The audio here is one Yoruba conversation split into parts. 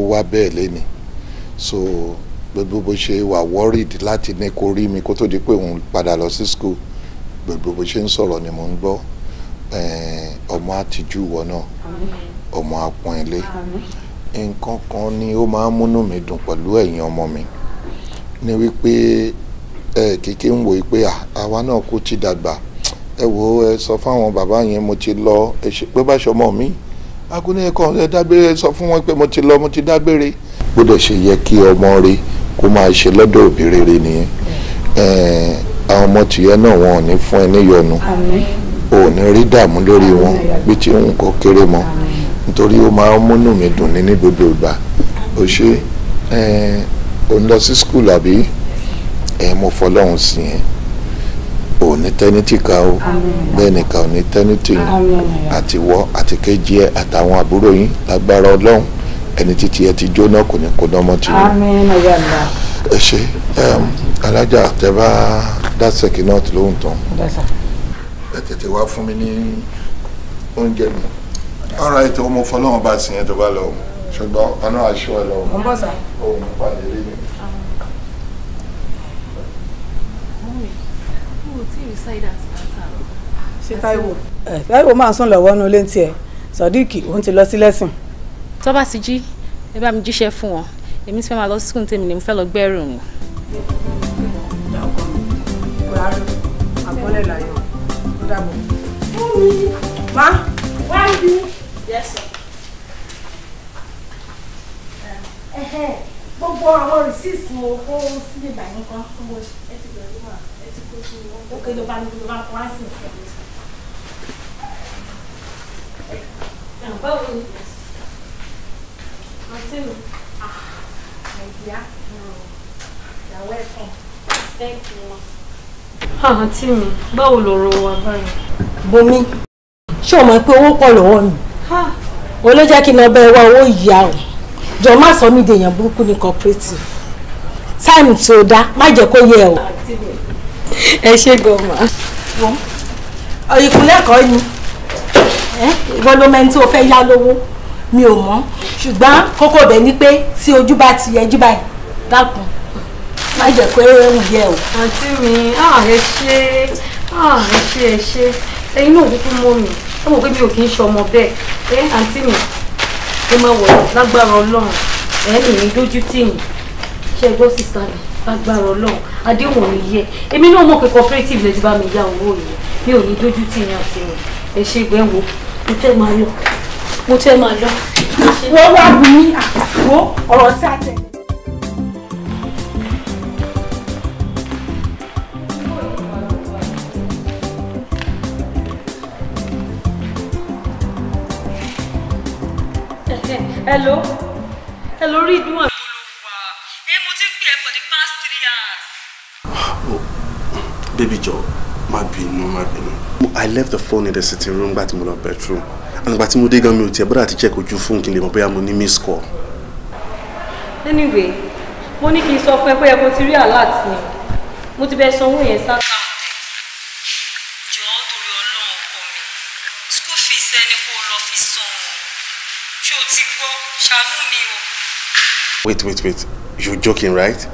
wá bẹ́ẹ̀ lẹ́ni. So gbogbo bó ṣe wà worried láti ní kó rí mi kó tó di pé òun padà lọ sí school, gbogbo bó ṣe ń sọ̀rọ̀ ni mò ń gbọ́. Ọmọ àtijú ìwọ náà, ọmọ apọ́n ilé. Nǹkan kan ni ó máa ń múnú mi dùn pẹ̀lú ẹ̀yin ọmọ mi ni wípé ẹ kékeré ń wò pé àwa náà kú ti dàgbà. Ẹ wò ẹ sọ fáwọn bàbá yẹn mo ti lọ, ẹ ṣe pé bá ṣọmọ mi agúnlẹ̀ ẹ̀kọ́ ẹ dágbére, sọ fún wọn pé mo ti lọ, mo ti dágbére. Bó dẹ̀ ṣe yẹ kí ọmọ rẹ kó máa ṣe lọ́dọ̀ òbí rere nìyẹn. Àwọn ọmọ tìyẹ náà wọn ò ní fún ẹ níyọnu, ò ní rí dààmú lórí wọn bí tí òun kò kéré mọ́, nítorí ó máa ń múnú mi dùn ní gbogbo ìgbà. Ó ṣe ò ń lọ sí skul àbí? Mo fọlọ́run sí yẹn, ò ní tẹ́nítì ká o, bẹ́ẹ̀ nìkan ò ní tẹ́nítì yín, àti wọ́ àti kejì ẹ àtàwọn àbúrò yín lágbára Ọlọ́run, ẹni títí ẹ ti jóná kò ní kó dánmọ́ tì yín. Ẹ ṣe alájà tẹ bá dásẹ̀kì náà tí lóhùn tán, ẹ tètè wá fún mi ní oúnjẹ mi. Ọ̀rọ̀ ètò ọmọ fọlọ́run bá sìn yẹn tó bá lọ, ṣùgbọ́n ọ̀nà aṣọ ẹ lọ. Òun pàdé rí mi. Ṣé Táíwò? Táíwò máa sùn lọ́wọ́ nínú ilé tiẹ̀, Sodiq òun ti lọ sí lẹ́sìn. Tó bá ti jí, ẹ bá mi jíṣẹ́ fún wọn, èmi ti fẹ́ máa lọ sí school tèmi ni mo fẹ́ lọ gbẹ́rù mi. Ma? Why you? Yes, sir. Gbogbo àwọn receipts mo kó sílé báyìí nǹkan mo ẹ ti bẹ̀rẹ̀ wà ẹ ti kó sí wọn. Ókè ló bá ní ló bá kó wá sí ìsìn. Báwo ni? Àǹtí mi. Nàìjíríà. You're welcome. Thank you, ma. Àǹtí mi, báwo lọ̀rọ̀ wa báyìí? Bùnmi, ṣé o mọ̀ pé owó pọ̀ lọ́wọ́ mi? Òun ló jẹ́ kí n lọ bẹ wá owó ìyá o. Jọ má sọ mí dèèyàn burúkú ní cooperative. Táìmù tí o dá, má jẹ́ kó yẹ o. Ẹ ṣé gan-an ma. Ìkúnlẹ̀ kọ́ ni. Ìwọ ló mẹ́ni tí o fẹ́ yá lówó. Mi ò mọ̀. Ṣùgbọ́n kókó ibẹ̀ ni pé tí ojú bá ti yẹjú báyìí, dákun. Má jẹ́ kó yẹ o. Àǹtí mi, ẹ ṣé, ẹ ṣé, ẹ ṣé. Ẹ̀yin náà kúkú mọ̀ mi. Ẹ mọ̀ pé mi ò kí ń ṣe ọmọ bẹ́ẹ̀. Ẹ àǹtí mi, ẹ máa wọ̀ lágbára Ọlọ́run. Ẹ mi ní dójú tì yín. Ṣé ẹ gbọ́ sísá mi? Lágbára Ọlọ́run. Àdéhùn ò ní yẹ. Èmi náà mọ̀ pé cooperative lè ti bá mi yá owó yìí. Mi ò ní dójú tì yín àǹtí mi. Ẹ ṣé gbẹ́ wo. Mo fẹ́ máa lọ. Mo fẹ́ máa lọ. Wọ́n wá bù mí àpò ọ̀rọ̀ sí àtẹ. Hello. Hello, Ridwan. Mo ti ń pè ẹ́ for the past 3 hours. Oh, baby Joe, má bínú, má bínú. I left the phone in the sitting room gbà tí mo lọ bedroom. And gbà tí mo dé gan mi ò tiẹ̀ bọ́dà ti check ojú phone kí n lè mọ̀ bóyá mo ní miss call. Anyway, mo ní kí n sọ fún ẹ pé ẹ kò ti rí alert ni. Mo ti bẹ sanwó yẹn sáà. Jọ̀ọ́ torí Ọlọ́run ọkọ mi. School fees ẹni kó lọ fi san. Ṣé o ti gbọ́? Ṣàánú mi o. Wait, wait, wait. You're joking, right?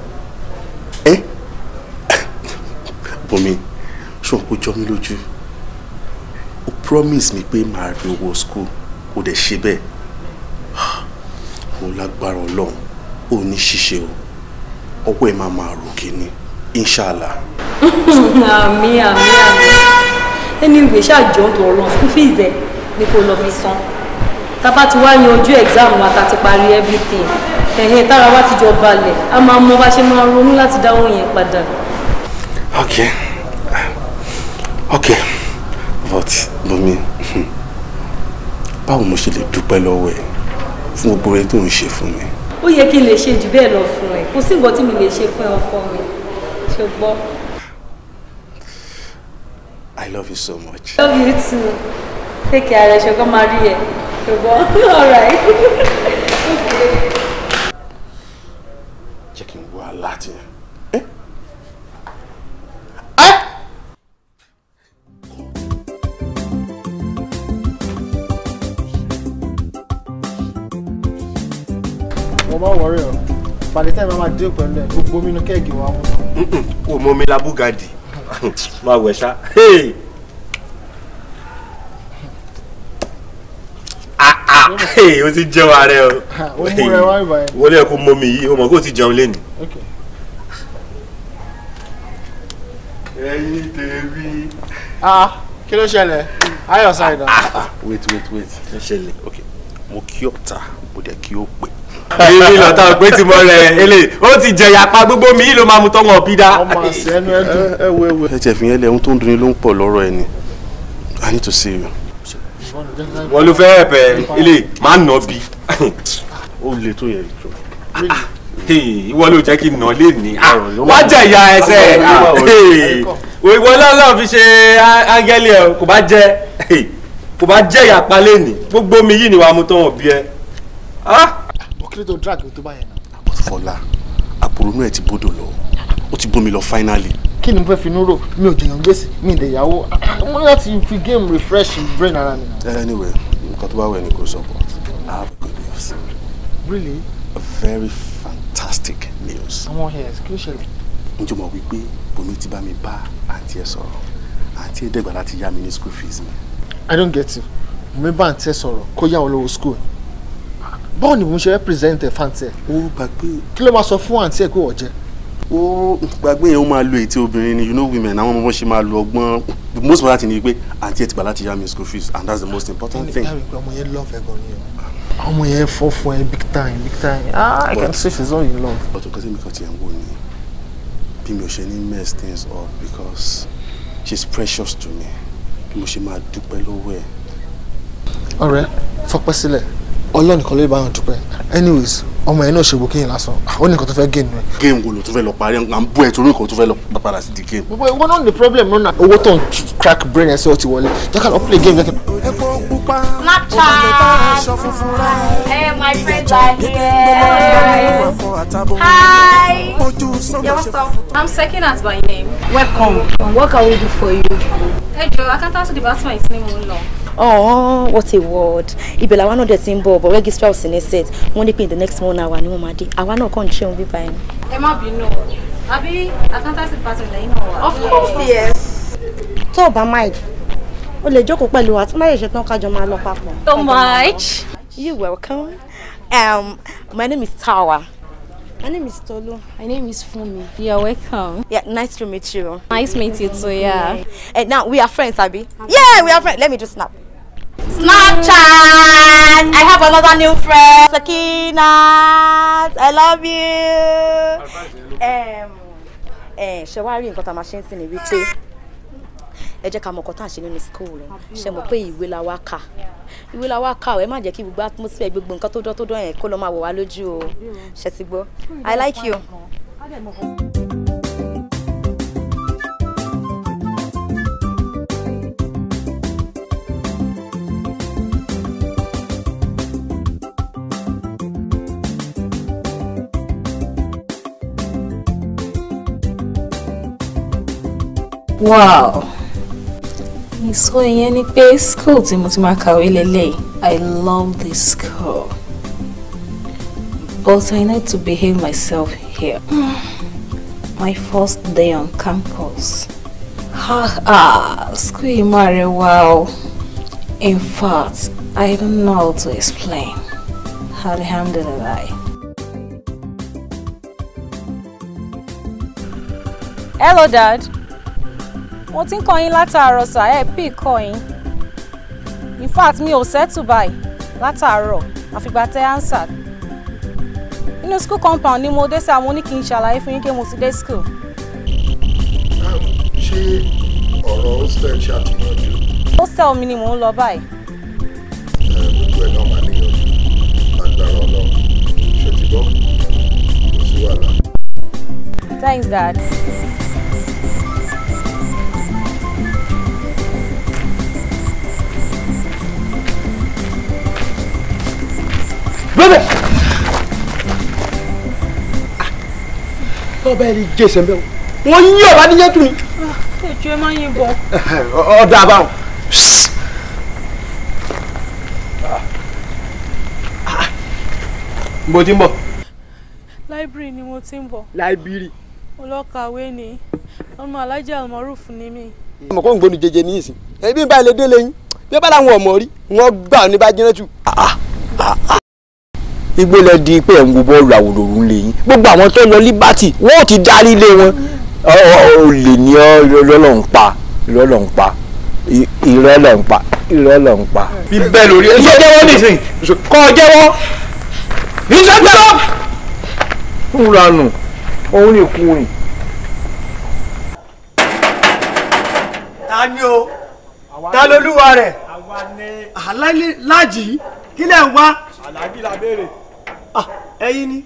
Eh? Bùnmi, ṣé o kò jọ mí lójú? O promise mi pé màá rí owó school, o dẹ̀ ṣe bẹ́ẹ̀. O lágbára Ọlọ́run, o ní ṣíṣe o. Ọwọ́ ẹ̀ máa máa ròkè ni, inshallah. Àmín, àmín, àmín. Anyway, ṣáàjọ́ tó Ọlọ́run, school fees ẹ̀ ni kò lọ fi san. Tá bá ti wá yanjú exam wa tá ti parí everything. Ẹ̀hẹ́n tára wa ti jọ balẹ̀, a máa mọ bá ṣe máa ronú láti dáwọ́ yẹn padà. Okay. Okay. But Bùnmi, báwo mo ṣe lè dúpẹ́ lọ́wọ́ ẹ fún gbogbo rẹ tó ń ṣe fún mi? Ó yẹ kí n lè ṣe jù bẹ́ẹ̀ lọ fún ẹ. Kò sí nǹkan tí mi lè ṣe fún ẹ ọkọ mi. Ṣé o gbọ́? I love you so much. Love you too. Take care, ṣùgbọ́n máa rí ẹ. Ṣùgbọ́n, all right. Okay. Jẹ́ kí n wo aláàtì yẹn. Mo máa wọrí o. By the time màá dé pẹ̀lú ẹ̀, gbogbo mi inú kẹ́ẹ̀gì wa mú. O mọ mi la búgàdì. Máa wẹ̀ ṣá. O ti jẹun ààrẹ o. O mú rẹ wá ìbàyẹn. Wọlé ẹ kó mọ mi yìí, o mọ̀ kó o ti jẹun lénìí. Ẹyin tèmi. Kí ló ṣẹlẹ̀? Ayọ̀ ṣàìdá. Wait. Kí ló ṣẹlẹ̀? Ok, mo kí ọ̀tá, mo dẹ̀ kí ó pè. Èmi lọ́tà pé tí mo rẹ̀ ele, ó ti jẹ yapa gbogbo mi yìí ló máa mu tọ́wọ́n bí dá. Ọmọ àṣẹ ẹnu ẹ dùn. Ẹ wo ẹ tiẹ̀ fi yẹn lẹ̀, ohun tó ń dunni ló ń pọ̀ lọ́rọ̀ ẹ ni. I need to see you. Wọ́n ló fẹ́ ẹ̀pẹ̀ ele máa nà bí. Ó le tó yẹ jọ. Ìwọ ló jẹ́ kí n nà lé ní. Wá jẹ ìyá ẹsẹ̀. Ìwọ lọ́lọ́ fi ṣe áńgẹ́lì ẹ̀ kò bá jẹ́ ìyapa lé ní. Gbogbo mi yìí ni wàá mu tọ́wọ́n bí ẹ. Kí ló tó drag mi tó bá yẹn náà. Fọlá, àpòrònú ẹ ti bódò lọ, ó ti bómi lọ finally. Kí ni mo fẹ́ finú rò? Mi ò jẹyàn gbèsè, mi ì dẹ̀yàwó. Mo ní láti fi game refresh brain ara mi. Anyway, nǹkan tó bá wẹ̀ ni kò sọ, but I have good news. Really? A very fantastic news. Àwọn hairs, kí ló ṣẹlẹ̀? Ǹjẹ́ o mọ̀ wípé Bùnmi ti bá mi bá àǹtí ẹ sọ̀rọ̀? Àǹtí ẹ dẹ̀gbà láti yá mi ní school fees mi. I don't get you. Bùnmi bá àǹtí ẹ sọ̀rọ̀ kó yá ọ lówó school. Báwo ni mo ṣe represent ẹ fáǹtì ẹ? Ó gbàgbé. Kí ló máa sọ fún àǹtí ẹ pé wọ́n jẹ? Ó gbàgbé yẹn, ó máa lo ète obìnrin ni, you know women, àwọn ọmọ bó ṣe máa lo ọgbọ́n. The most important thing ni pé àǹtí ẹ ti gbà láti yá mi school fees and that's the most important thing. Ẹni pé ọmọ yẹn love ẹ gan ni o. Ọmọ yẹn fọ́ fún ẹ big time, big time. Ah, I can see she's all in love. But nǹkan tí mi kàn ti ẹ̀ ń wò ni bí mi ò ṣe ní mess things up because she's precious to me. Bí mo ṣe máa dúpẹ́ lọ́wọ́ ẹ̀. Ọ̀rẹ́, fọpẹ́ sílẹ̀. Ọlọ́run nìkan ló lè bá wọn dúpẹ́. Anyways, ọmọ yẹn náà ṣe gbòkè yẹn lásán. Ó ní nǹkan tó fẹ́ gain rẹ̀. Game wo ló tún fẹ́ lọ parí? À ń bú ẹ torí nǹkan tó fẹ́ lọ padà sí di game. Gbogbo ìwọ náà ní problem náà. Owó tó ń crack brain ẹ sí ọ ti wọlé. Jẹ́ ká lọ play game jẹ́ ká. Snapchat. Hey, my friends are here. Hi. Yeah, what's up? I'm Sekinat by name. Welcome. What can we do for you? Hey, Joe, accountancy department ni mo ń lọ. Oh, what a word. Ibẹ̀ làwa náà dẹ̀ ti ń bọ̀, but registrar ò sí ní set. Wọ́n ní pé in the next 1 hour ni wọ́n máa dé. Àwa náà kàn ń ṣeun bíbá ẹni. Ẹ má bínú o. Àbí accountancy department lẹ́yìn náà wà? Of course, yes. Tó o bá mind, o lè jókòó pẹ̀lú wa tí má lè ṣe tán kájọ máa lọ papọ̀. So much. You're welcome. My name is Tawa. My name is Tolu. My name is Funmi. You're welcome. Yeah, nice to meet you. Nice meet you too, yeah. And now we are friends, Abi. Yeah, we are friends. Let me just snap. Snapchat! I have another new friend. Sekinat! I love you. Ṣé wàá rí nǹkan tá a máa ṣe ń sìn ní wípé ẹ jẹ́ ká mọ̀ nǹkan tá à ń ṣe nínú school. Ṣé mọ̀ pé ìwé la wá kà? Ìwé la wá kà o, ẹ má jẹ́ kí gbogbo atmosphere gbogbo nǹkan tó dán yẹn kó lọ máa wọ̀ wá lójú o. Ṣé ti gbọ́? I like you. Wow. So ìyẹn ni pé school tí mo ti máa kàwé lélẹ̀. I love this school. But I need to behave myself here. My first day on campus. School yìí máa rẹwà o. In fact, I don't know how to explain. Alhamdulillah. Hello, Dad. Mo ti ń kọ́ yín látàárọ̀ sà, ẹ pì kọ́ yín. In fact, mi ò settle báyìí látàárọ̀, àfìgbà tẹ answer. Inú school compound ni mo dé sà, mo ní kí n ṣàlàyé fún yín pé mo ti dé school. Ṣé ọ̀rọ̀ hostel ṣàtìyànjú? Hostel mi ni mò ń lọ báyìí. Gbogbo ẹ̀ náà máa níyànjú. Agbára Ọlọ́run. Ṣé ti gbọ́? Kò sí wàhálà. Thanks, Dad. Brother! Tọ́bẹ̀ rí jẹ́sẹ̀ ń bẹ́ wọ́n yí ọ̀bá níyẹn tún ni. Ẹjọ́ ẹ máa ń yìnbọn. Ọ̀dà àbáwọn. Mo ti ń bọ̀. Library ni mo ti ń bọ̀. Library. Mo lọ kàwé ni. Ọmọ Alhaji Almaroof ni mí. Ọmọ kò ń gbóni jẹjẹ ní ìsìn. Ẹbí ń bá ilé délé yín. Bí ó bá láwọn ọmọ rí, wọ́n gbà ní bá jiná jù. Igbó lẹ di pé ẹ̀ ń wo bọ́ọ̀lù àwòrán lè yín. Gbogbo àwọn tó lọ Liberty, wọ́n ò ti darí ilé wọn. Olè ní Ọlọ́run pa, Ọlọ́run pa, irọ́ ló ń pa, irọ́ ló ń pa. Bíbẹ́ lórí ẹ̀. Ṣé jẹ́wọ́ nìsín? Kọ́ jẹ́wọ́. Níṣẹ́ jẹ́wọ́. Ń ranù, òun ní kú ni. Ta ni o? Ta lolúwa rẹ̀? Aláàjì, kí lẹ̀ ń wá? Àlàájì la béèrè. Ẹ̀yin ni,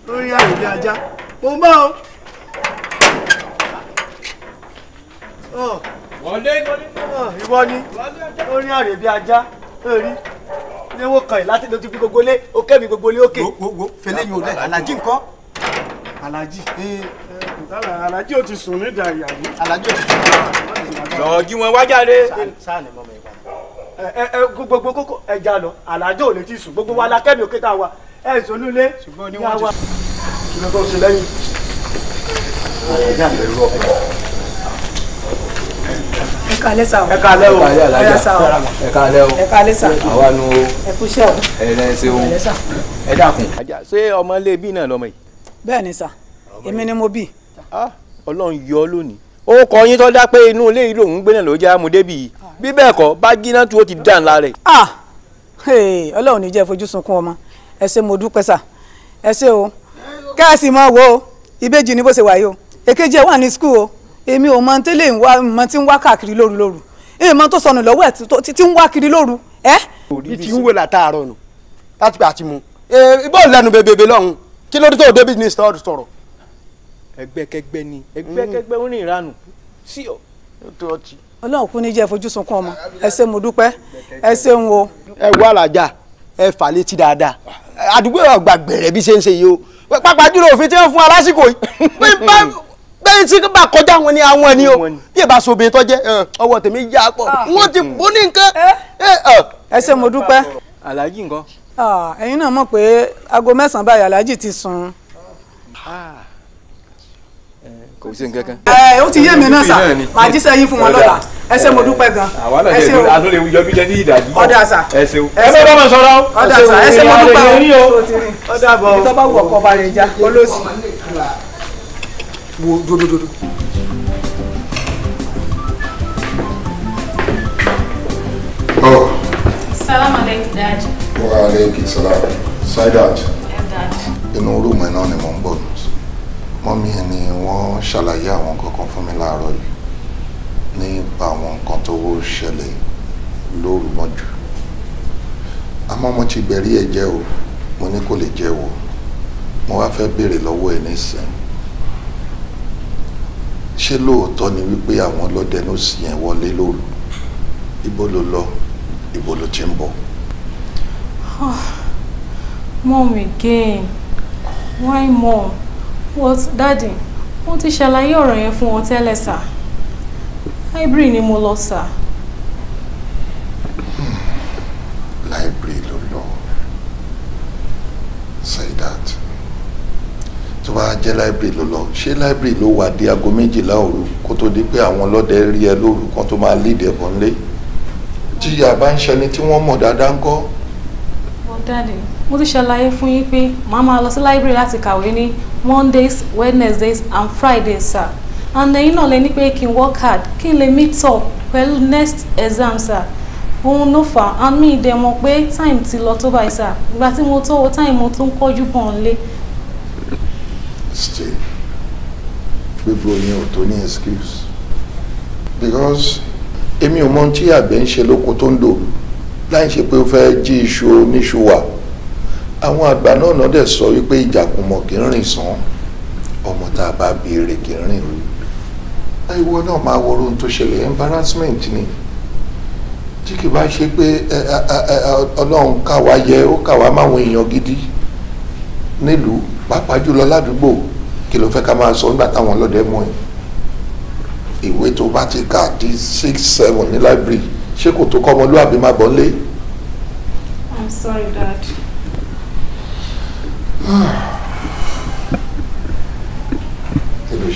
lórí àròlé ajá. Mo ń bọ̀ o. Wọlé. Ìwọ ni, lórí àròlé ajá. Lórí ní owó kan yìí láti lójú bí gbogbo lé, ó kẹ́mi gbogbo lé òkè. Wo fẹlẹ́ yìí ò lẹ̀, Àlàájì ńkọ́? Àlàájì. Àlàájì ò ti sùn ní ìdàrí àbí? Àlàájì ò ti sùn. Lọ jí wọn wá jáde. Sáà ni mọ́mọ́ ìwà. Ẹ gbogbo kókó ẹja lọ, Àlàájì ò lè ti sùn, gbogbo wa la kẹ́mi òkè tá a wà. Ẹ ìsọnulé. Ṣùgbọ́n ní wọ́n ti. Kí ló tó ṣe lẹ́yìn? Ẹ káalẹ́ sà o. Ẹ káalẹ́ o. Ẹ sà o. Ẹ káalẹ́ o. Ẹ káalẹ́ sà. Àwa nu o. Ẹ kúṣẹ́ o. Ẹ rẹ ṣeun. Ẹ dákun. Ṣé ọmọ ilé bí náà lọmọ yìí? Bẹ́ẹ̀ ni sà, èmi ni mo bí. Ọlọ́run yọ ọ́ lónìí. Ó kọ yín tó dá pé inú ilé yìí lòún gbé náà ló jẹ́ amúdébì yìí. Bí bẹ́ẹ̀ kọ́, bá jiná tu ó ti dà ńlá rẹ̀. Ọlọ́run ní jẹ́ fojú sunkún ọmọ. Ẹ ṣé mo dúpẹ́ sà. Ẹ ṣé o. Kẹ́ẹ̀sì máa wo ìbejì ni bó ṣe wà yìí o. Èkejì ẹ̀ wà ní skul o. Èmi ò mọ tẹ́lẹ̀ ń wá mọ tí ń wá káàkiri lóru lóru. Èmi mọ tó sọnù lọ́wọ́ ẹ̀ tí ń wá kiri lóru. Bí ti ń wò látàárọ̀ nù láti gbà tí mu. Bọ́ọ̀lù lẹ́nu bèbèbè lọ́hùn. Kí ló dé tó débi ní sọ̀rọ̀? Ẹgbẹ́kẹ́gbẹ́ ni, ẹgbẹ́kẹ́gbẹ́ ń rìn ìranù sí ọ. Ọlọ́run kú ní jẹ́ fojú sunkún ọmọ. Ẹ ṣé mo dúpẹ́, ẹ ṣeun o. Ẹ wọ Àlàájá, ẹ fà létí dáadáa. Àdúgbò ọgbà gbẹ̀rẹ̀ bí ṣe ń ṣe yìí o. Pàápàá jùlọ òfin tí wọ́n fún wa lásìkò yìí. Bẹ́ẹ̀ tí bá kọjá wọn ni àwọn ni o. Bí ẹ bá so obìnrin tó jẹ́ ọwọ́ tèmi yá pọ̀. Wọ́n ti bó ní nǹkan. Ẹ ṣé mo dúpẹ́. Àlàájì nǹkan. Ẹ̀yin náà mọ̀ pé aago 9 báyìí Àlàájì ti sùn. Kò sí nǹkan kan. Ẹ ó ti yé mi náà sà, màá jíṣẹ́ yín fún wọn lọ́la. Ẹ ṣé mo dúpẹ́ gan. Àwa náà ṣe àtúndé lè yọjú jẹ ní ìdájí. Ọ̀dà sà. Ẹ ṣeun. Ẹ bá bá sọ̀rọ̀. Ọ̀dà sà, ẹ ṣé mo dúpẹ́ o. Ọ̀dà bọ̀. Ibi tó bá wù ọkọ̀ ọba rẹ̀ já, olóòsì. Wo dodododo. Oh. Salam alaikum, Dad. Wa alaikum salam. Saidat. Dad. Inú rúùmù ẹ̀ náà ni mò ń bọ̀. Mọ́mí ẹ̀ ni wọ́n ṣàlàyé àwọn nǹkan kan fún mi láàárọ̀ yìí nípa àwọn nǹkan tó ṣẹlẹ̀ lóru mọ́jú. Àmọ́ mo ti gbẹ̀rí ẹ̀ jẹ́ o, mo ní kò lè jẹ́ o. Mo wá fẹ́ béèrè lọ́wọ́ ẹ̀ nísìnyí. Ṣé lóòótọ́ ni wípé àwọn ọlọ́dẹ ló sì yẹn wọlé lóru? Ibo ló lọ? Ibo ló ti ń bọ̀? Mom again. Why mom? What, Daddy? Wọ́n ti ṣàlàyé ọ̀rọ̀ yẹn fún wọn tẹ́lẹ̀ sà. Library ni mo lọ sà. Library ló lọ. Say that. Tó bá jẹ́ library ló lọ, ṣé library ló wà di aago 12 òru kó tó di pé àwọn ọlọ́dẹ rí ẹ lóru kan tó máa lead ẹ bọ̀ nílé? Tí ìyá bá ń ṣẹni tí wọ́n mọ̀ dáadáa ńkọ́? Well, Daddy, mo ti ṣàlàyé fún yín pé màá máa lọ sí library láti kàwé ní Mondays, Wednesdays and Fridays, sir. And ẹ̀yin náà lè ní pé kí n work hard, kí n lè meet up pẹ̀lú next exam, sir. Òun ló fà á, and mi dẹ̀ mọ̀ pé time ti lọ tó báyìí, sir. Ìgbà tí mo tó wo time mo tún kọjú bọ̀ ń lé. Stay. Gbogbo yẹn ò tó ní excuse. Because èmi ò mọ ohun tí àgbẹ̀ ń ṣe lóko tó ń dòru láì ṣe pé ó fẹ́ jí iṣu oníṣu wà. Àwọn àgbà náà náà dẹ̀ sọ wípé ìjàkùmọ̀ kì í rìn sàn, ọmọ tá a bá béèrè kì í rìn rú. Ìwọ náà máa wo ohun tó ṣẹlẹ̀, embarrassment ni. Tí kì bá ṣe pé Ọlọ́run ká wa yẹ, ó kà wá máwọn èèyàn gidi nílùú, pàápàá jùlọ ládùúgbò, kí ló fẹ́ ká máa sọ nígbà táwọn ọlọ́dẹ mú ẹ? Ìwé tó bá ti kà di 6, 7 ní library, ṣé kò tó kọ́ ọmọlúwàbí má bọ́ nílé? I'm sorry, Dad.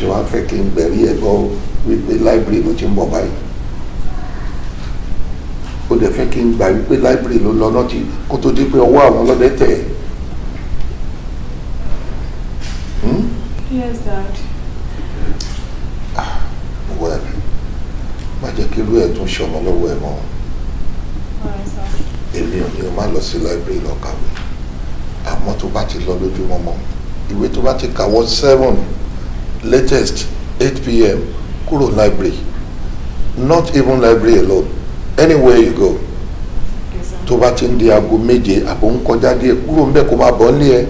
ṣe wá fẹ́ kí n gbẹ̀rí ẹ̀ gbọ́ wípé library ló ti ń bọ̀ báyìí. Ó dẹ̀ fẹ́ kí n gbà wípé library ló lọ náà tí kó tó di pé ọwọ́ àwọn ọlọ́dẹ tẹ̀ ẹ́. Yes, Dad. Well, má jẹ́ kí irú ẹ̀ tún ṣọmọ lọ́wọ́ ẹ̀ mọ́. Èmi ò ní o má lọ sí library lọ kàwé. Àmọ́ tó bá ti lọ lójúmọmọ, ìwé tó bá ti kàwọ́ 7 latest 8 p.m. kúrò library. Not even library alone, anywhere you go. Tó bá ti ń di aago 7 àbò ń kọjá díẹ̀ kúrò ńbẹ̀ kó máa bọ̀ nílé ẹ.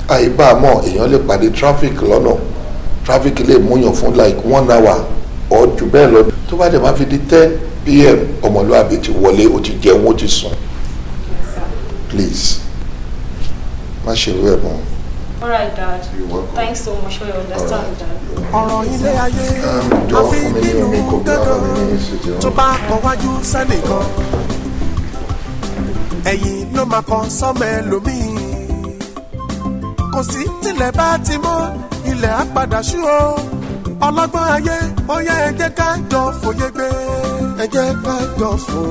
Àìbá mọ̀ èèyàn lè pàdé traffic lọ́nà. Traffic lè múyàn fún like 1 hour or jù bẹ́ẹ̀ lọ. Tó bá dẹ̀ máa fi di 10 p.m. ọmọlúwàbí ti wọlé, ó ti jẹun, ó ti sùn. Please, má ṣe irú ẹ̀ mọ́. All right, Dad. You're welcome. Thanks so much for your understanding, Dad. Ọ̀rọ̀ ilé ayé àfi nínú gángan tó bá kọ wájú sẹ́nìkan, ẹ̀yìn ló máa kọ sọ́mọ ẹlòmíì. Kò sí tilẹ̀ bá ti mọ́, ilẹ̀ á padà ṣú o. Ọlọ́gbọ́n ayé, ó yá ẹ jẹ́ ká jọ fòye gbé, ẹ jẹ́ ká jọ fò.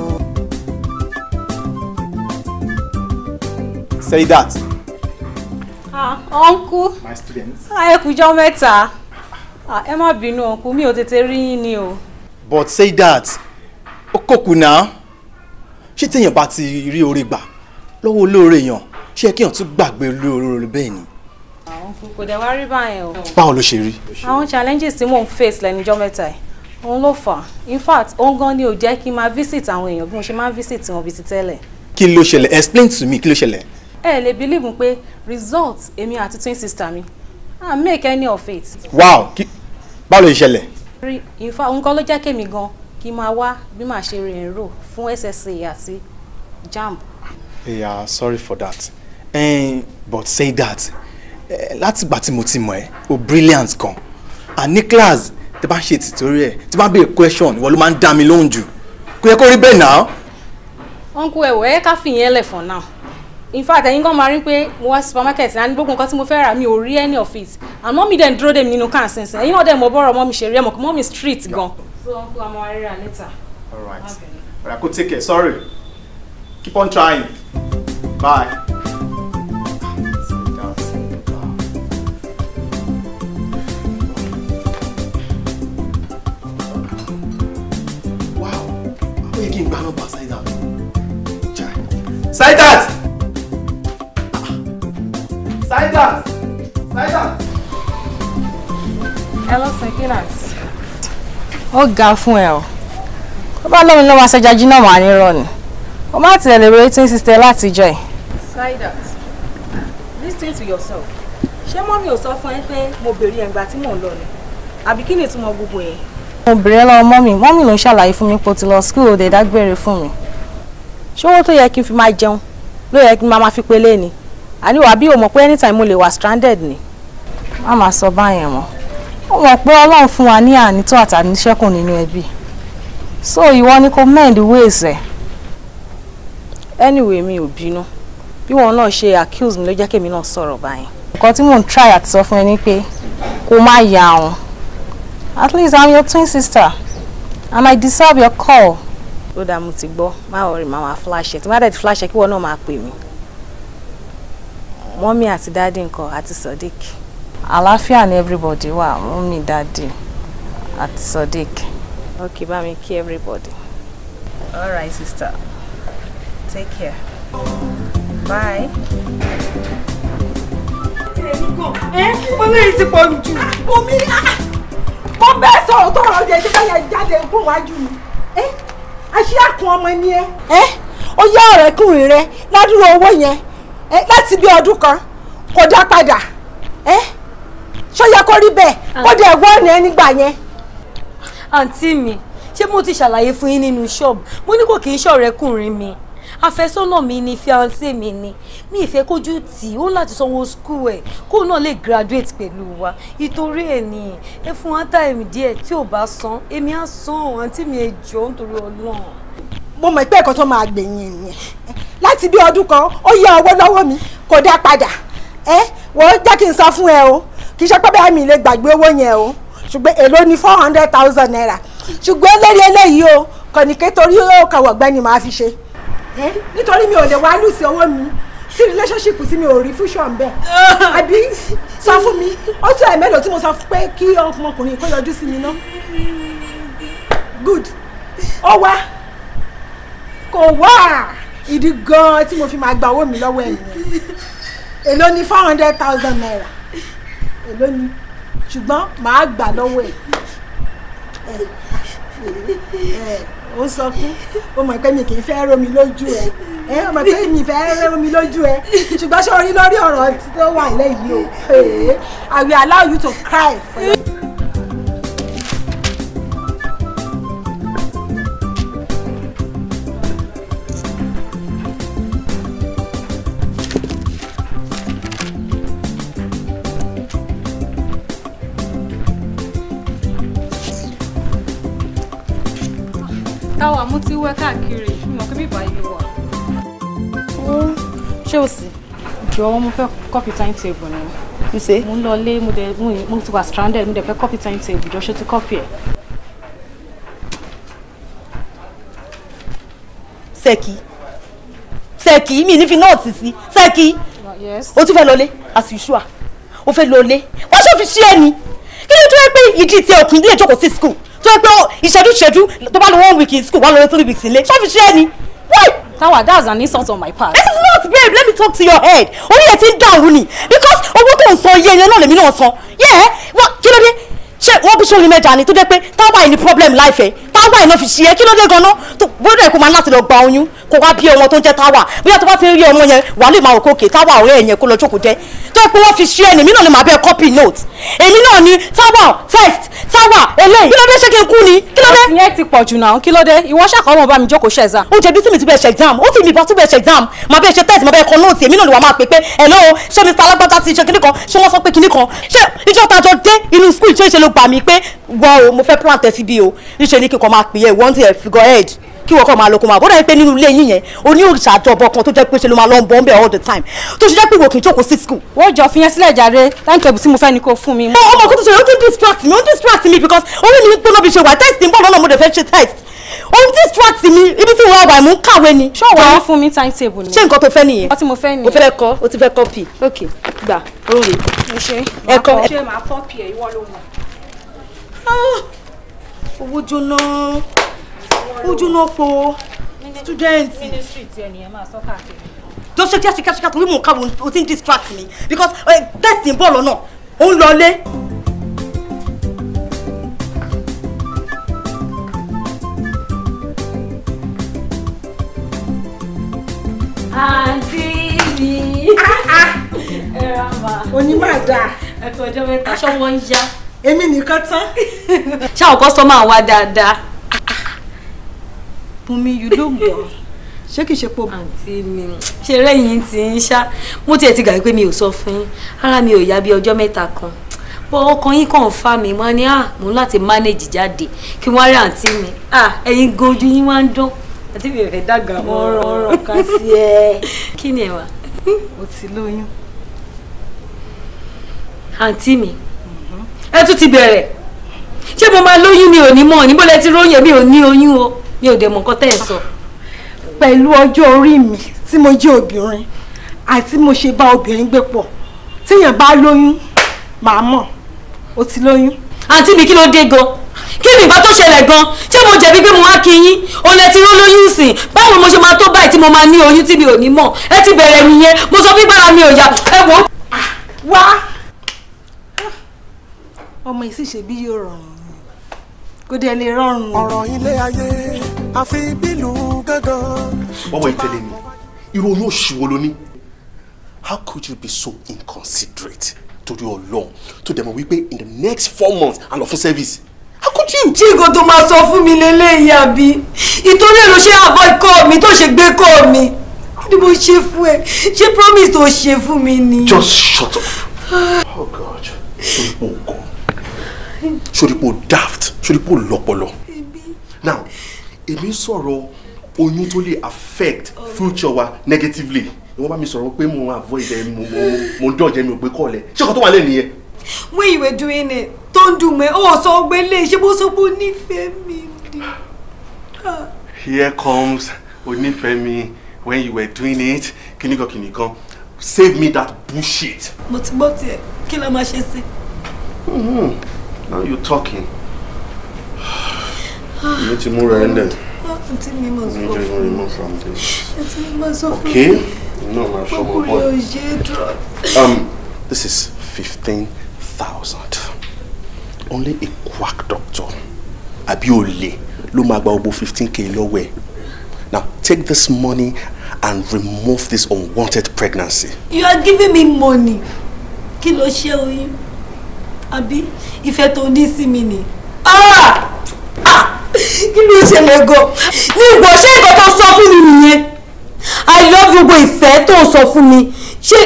Say that. Ah, uncle. My students. Ẹ kú jọ́ mẹ́ta. Ẹ má bínú uncle, mi ò tètè rí yín ni o. But say that. Ó kòkù náà. Ṣé téèyàn bá ti rí oore gbà lọ́wọ́ olóore èèyàn, ṣé kéèyàn tún gbàgbé olóore bẹ́ẹ̀ ni? Uncle, kò dẹ̀ wá rí báyẹn o. Báwo ló ṣe rí? Àwọn challenges tí mò ń face lẹ́nu jọ́ mẹ́ta yìí, òun ló fà á. In fact, òun gan ni ò jẹ́ kí n máa visit àwọn èèyàn bí mo ṣe máa ń visit wọn bíi ti tẹ́lẹ̀. Kí ló ṣẹlẹ̀? Explain to me, kí ló ṣẹlẹ̀? Ẹ lè believe pé result èmi àti twin sister mi, I make any of it. Wow, báwo ló ṣe ṣẹlẹ̀? In fact, òun kan ló jẹ́ kémi gan kí n máa wá bí màá ṣe re-enroll fún SSA àti JAMB. Yeah, sorry for that. But say that, látìgbà tí mo ti mọ̀ ẹ́, o brilliant gan. And ní class, tí bá ń ṣe tutorial, tí bá ń béèrè question, ìwọ ló máa ń dá mi lóhùn jù. Kò yẹ kó rí bẹ́ẹ̀ náà. Uncle ẹ̀wọ̀ ẹ ká fìyẹn lẹ̀ for now. In fact, ẹ̀yin gan máa rí pé mo wá supermarket náà ní gbogbo nǹkan tí mo fẹ́ rà mi ò rí any of it. And mọ́mí dẹ̀ ń dúró dè mí nínú káà sínsìn. Ẹ̀yin náà dẹ̀ mọ bọ́rọ̀ mọ́mí ṣe rí ẹ̀ mọ̀ kí mọ́mí street gan. So uncle, I'm worried later. All right. All right, go take care. Sorry. Keep on trying. Bye. Wow. Ó yẹ kí n gba nọ́mbà Saidat. Saidat! Saidat! Saidat! Hello, Sekinat. Ó ga fún ẹ o. Ó bá lómi lọ́wọ́ aṣẹja jiná wà ní irọ́ ni. Ó má tẹ̀lé rating system látijọ́ ẹ̀. Saidat, listen to yourself. Ṣé mọ́mí ò sọ fún ẹ pé mo béèrè ẹ̀ǹgbà tí mò ń lọ ni? Àbí kí ni ìtumọ̀ gbogbo yẹn? Mo béèrè lọ́wọ́ mọ́mí, mọ́mí ló ń ṣàlàyé fún mi pé o ti lọ school òde dágbére fún mi. Ṣé owó tó yẹ kí n fi máa jẹun ló yẹ kí n máa fi pelé ni? Àní wàá bí o mọ̀ pé anytime mo lè wà stranded ni. Má máa sọ báyẹn mọ́. Ó mọ̀ pé Ọlọ́run fún wa ní ànító àtàníṣẹ́kùn nínú ẹbí. So ìwọ ni kò mend ways ẹ̀. Anyway, mi ò bínú. Bí wọn náà ṣe accuse mi ló jẹ́ kémi náà sọ̀rọ̀ báyìí. Nǹkan tí mò ń try àti sọ fún ẹ ni pé kó má ya òun. At least I'm your twin sister and I deserve your call. Ó dáa, mo ti gbọ́, má worry, má máa flash ẹ̀. Tí má dẹ̀ ti flash ẹ̀ kí wọn náà máa pè mí. Mọ́mí àti dáàdì ńkọ́ àti Sodiq. Àlàáfíà ni everybody wà, mọ́mí, dáàdì àti Sodiq. Okay, bá mi kí everybody. All right, sister. Take care. Bye. Olóyè ti pọ̀ jù. Omi mo bẹ́ẹ̀ sọ̀rọ̀ tó ọ̀rọ̀ jẹ́ ṣé yẹn jáde kó wájú mi. Aṣíàkùn ọmọ ni ẹ. Ó yá ọ̀rẹ́kùnrin rẹ ládùúrò owó yẹn láti bí ọdún kan kò dá padà. Ṣó yẹ kó rí bẹ́ẹ̀ kó dẹ̀ wọ́ọ̀nù ẹ nígbà yẹn. Àǹtí mi, ṣé mo ti ṣàlàyé fún yín nínú ṣọ́ọ̀bù? Mo ní kò kì í ṣọ̀rẹ́kùnrin mi. Àfẹ́sọ́nà mi ni, fiancé mi ni. Mi ìfẹ́ kójú tì í, ó láti sanwó school ẹ̀ kóun náà lè graduate pẹ̀lú wa. Ìtorí ẹ̀ ni ẹ fún wa táìmù díẹ̀, tí ò bá san èmi á san. Àǹtí mi, ẹ jọ̀ọ́ nítorí Ọlọ́run. Mo mọ̀ pé ẹ̀kọ́ tó máa gbẹ̀yìn nìyẹn. Láti bí ọdún kan ó yá owó lọ́wọ́ mi kò dá padà. Ẹ wọ́n jẹ́ kí n sọ fún ẹ o, kì í ṣe pé bẹ́ẹ̀ mi lè gbàgbé owó yẹn o. Ṣùgbọ́n èló ni 400,000 naira. Ṣùgbọ́n lórí eléyìí o, kò ní ké torí ó kàwọ̀ ọ̀gbẹ́ni màá fi ṣe. Nítorí mi ò lè wá lùsì owó mi sí relationship tí mi ò rí fusion bẹ́ẹ̀. Àbí sọ fún mi, ó tún ẹ̀ mélòó tí mo sọ pé kí ọmọkùnrin kó yọjú sí mi ná. Good. Ó wá. Kò wá. Ìdí gan-an tí mo fi máa gba owó mi lọ́wọ́ ẹ̀yìn. Èló ni 400,000 naira. Èló ni. Ṣùgbọ́n màá gbà lọ́wọ́ ẹ̀. Ó sọ fún ó mọ̀ pé mi kì í fẹ́ rómi lójú ẹ̀. Ó mọ̀ pé mi fẹ́ rómi lójú ẹ̀. Ṣùgbọ́n ṣé o rí lórí ọ̀rọ̀ tó wà lẹ́yìn o? I will allow you to cry for your. Táwa mo ti wẹ́ káàkiri, mi mọ̀ pé bíbá yìí wà. Ṣé o sì? Jọ̀wọ́ mo fẹ́ copy timetable ni. You say? Mo ń lọ lé, mo ti wà stranded, mo dẹ̀ fẹ́ copy timetable, jọ ṣé ti copy ẹ̀? Ṣẹ́kì. Ṣẹ́kì, mi ní fi nóòtì sí. Ṣẹ́kì. Yes. O tún fẹ́ lọlé, as usual. O fẹ́ lọlé. Wọ́n ṣe fi ṣí ẹ ni. Kí ló tó yẹ pé ìdí tí òkùn ilé ìjókòó sí school? Tó yẹ pé ìṣẹ́jú tó bá lọ 1 week in school, wà lọ 3 weeks ilé. Ṣé fi ṣí ẹ ni? Why? Tawa, that's an insult on my part. It is not, babe. Let me talk to your head. Orí ẹ̀ ti ń dàrú ni. Because owó tó ń san iye yẹn náà lèmi náà san. Yeah, kí ló dé? Ṣé wọ́n bí sórí mẹ́ja ni tó jẹ́ pé Táwa yìí ní problem láìfẹ́? Táwa yìí náà fi ṣe é. Kí ló dé gan-an? Bóyá kò máa láti lọ gba oyún kó wá bí ọmọ tó ń jẹ́ Táwa. Bóyá tó bá ti rí ọmọ yẹn, wà lè máa rò kókè Táwa ọ̀rẹ́ yẹn kó lọ jókòó jẹ́. Tó yẹ pé wọ́n fi ṣe é ni, èmi náà ni màá bẹ́ẹ̀ copy note. Èmi náà ni Táwa test, Táwa eléyìí. Kí ló dé ṣé kí n kú ni? Kí ló dé? Ìyẹn ti pọ̀ jù náà. Kí ló dé? Ìwọ ṣàkọ́ ọmọ bá mi jókòó ṣe exam. Ó jẹ̀bi tí mi ti bẹ́ẹ̀ ṣe exam. Ó ti mi bá tún bẹ́ẹ̀ ṣe exam. Màá bẹ́ẹ̀ ṣe test, màá bẹ́ẹ̀ kọ note. Èmi náà ni wàá máa pè pé hello, ṣé Mr. Alágbádá ti ṣe kíní kan? Ṣé wọ́n sọ pé kíní kan? Ṣé ìjọ tajọ dé inú school ṣe é ṣe ló gbà mí pé wọ́n o mo fẹ́ plant ẹ síbí o. Níṣe ni kíkọ́ máa pè é wọ́n ti ẹ̀ figure head kí wọ́n kọ́ máa lọ kó máa bọ́dà yìí pé nínú ilé yín yẹn o ní òrìṣà àjọbọ kan tó jẹ́ pé ṣe ló máa lọ ń bọ́ ń bẹ̀ all the time tó ṣe jẹ́ pé ìwọ kì í jókòó sí school. Wọ́n jọ fi yẹn sílẹ̀ jàre timetable tí mo fẹ́ ni kó fún mi. Ọmọ kó tó ṣe ó ti distract mi ó distract mi because orí mi gbóná bí ṣe wà test ń bọ̀ lọ́nà mo dẹ̀ fẹ́ ṣe test ó ń distract mi ibi tí wọ́n wà mú kàwé ni. Ṣé òwò ní fún mi timetable ni? Ṣé nǹkan tó fẹ́ nìyẹn? Nǹkan tí mo fẹ́ nìyẹn. O fẹ́ kọ́, o ti fẹ́ copy. Ok, gbà, ó rè. Mo ṣe. Ẹ̀kọ́. Ṣé màá copy ẹ̀ ìwọ ló mọ̀? Owó jóná. Ó jóná po. Student. Ministry ti ẹnìyẹn máa sọ káàkiri. Tó ṣe kíáṣíkíáṣíká torí mò ń kàwé o ti ń distract mi because test ń bọ̀ lọ́nà ó ń lọlé. Àǹtí mi. Ẹ ra ma. Onímọ̀ dáa. Ẹ kú ọjọ́ mẹ́ta ṣọ́wọ́ ń yá. Èmi nìkan tán. Ṣáwọn kọ́sọ́mà wá dáadáa. Bùnmi, you look dull. Ṣé kìí ṣe po. Àǹtí mi, ṣe rẹ́yìn tí ń ṣá. Mo tiẹ̀ ti gbàgbé pé mi ò sọ fún yín. Ara mi ò yá bí ọjọ́ mẹ́ta kan. Bọ́ ọkàn yín kàn fà mí. Wọ́n ní mò ń láti manage jáde kí wọ́n rí àǹtí mi. Ẹ̀yin gan ojú yín wá ń dán. Àǹtí mi ò fẹ́ dàgbà mọ́ ọ̀rọ̀ kan sí ẹ. Kí ni ẹ wà? O ti lóyún. Àǹtí mi, ẹ tún ti bẹ̀rẹ̀. Ṣé mo máa lóyún mi ò ní mọ̀? Níbo lẹ ti róyún? Mi ò ní oyún o. Mi ò dẹ̀ mọ̀ nǹkan tẹ́ ẹ̀ sọ. Pẹ̀lú ọjọ́ orí mi tí mo jẹ́ obìnrin àti mo ṣe bá obìnrin gbé pọ̀, tíyàn bá lóyún màá mọ̀ o ti lóyún. Àǹtí mi, kí ló dé gan? Kí ni nǹkan tó ṣẹlẹ̀ gan? Ṣé mo jẹ̀bi pé mo wá kí yín? Òun lẹ ti ró lóyún sìn. Báwo mo ṣe máa tó báyìí tí mo máa ní oyún tí mi ò ní mọ̀? Ẹ ti bẹ̀rẹ̀ nìyẹn. Mo sọ fún gbára mi ò yá. Ẹ wò ó. Wá! Ọmọ yìí sì ṣe bí yóò rọrùn. Kò dẹ̀ lè rọrùn. Ọ̀rọ̀ ilé ayé àfi bílù gángan. Bọ́wọ́ ìtẹ̀lé mi, irú oyún òṣì wo ló ní? How could you be so inconsiderate? Torí Ọlọ́run tó dẹ̀ mọ̀ wípé in the next 4 months à ń lọ fún service. How could you? Ṣé nǹkan tó máa sọ fún mi lélẹ́yìí àbí? Ìtorí ẹ̀ ló ṣe avoid call mi tó ṣe gbé call mi. Kí ni mo ṣe fún ẹ? Ṣé promise tó ṣe fún mi ni? Just shut up. Oh God, ṣorí pò gọ̀, ṣorí pò daft, ṣorí pò lọ́pọlọ. Now, èmi sọ̀rọ̀ oyún tó lè affect future wa negatively. Ìwọ́n bá mi sọ̀rọ̀ pé mo avoid ẹ, mo ń dọ̀jẹ́ mi ò gbé kọ́ọ̀lẹ̀. Ṣé ọkọ̀ tó wà lẹ́nu yẹn? When you were doing it, tó ń dùn mẹ́ ó sọ ọgbẹ́ lé ṣé bó sọ pé ó nífẹ̀ẹ́ mi ni. Here comes Onífẹ̀mí when you were doing it kìnìkan kìnìkan, save me that bullshit. Mo ti gbọ́ tiẹ̀, kí la máa ṣe sí. Now you're talking. You need to move around then. Àǹtí mi máa sọ fún mi. Àǹtí mi máa sọ fún mi. Okay. No, my boy. This is 15,000. Only a quack doctor, àbí olè, ló máa gba gbogbo 15K lọ́wọ́ ẹ̀. Now take this money and remove this unwanted pregnancy. You are giving me money. Kí ló ṣe oyún? Àbí ìfẹ́ tó ní sí mi ni? Ah! Ah! Kí ló ṣẹlẹ̀ gan? Ní ìwọ ṣé nǹkan tó sọ fún mi nìyẹn? I love gbogbo ìfẹ́ tó sọ fún mi. Ṣé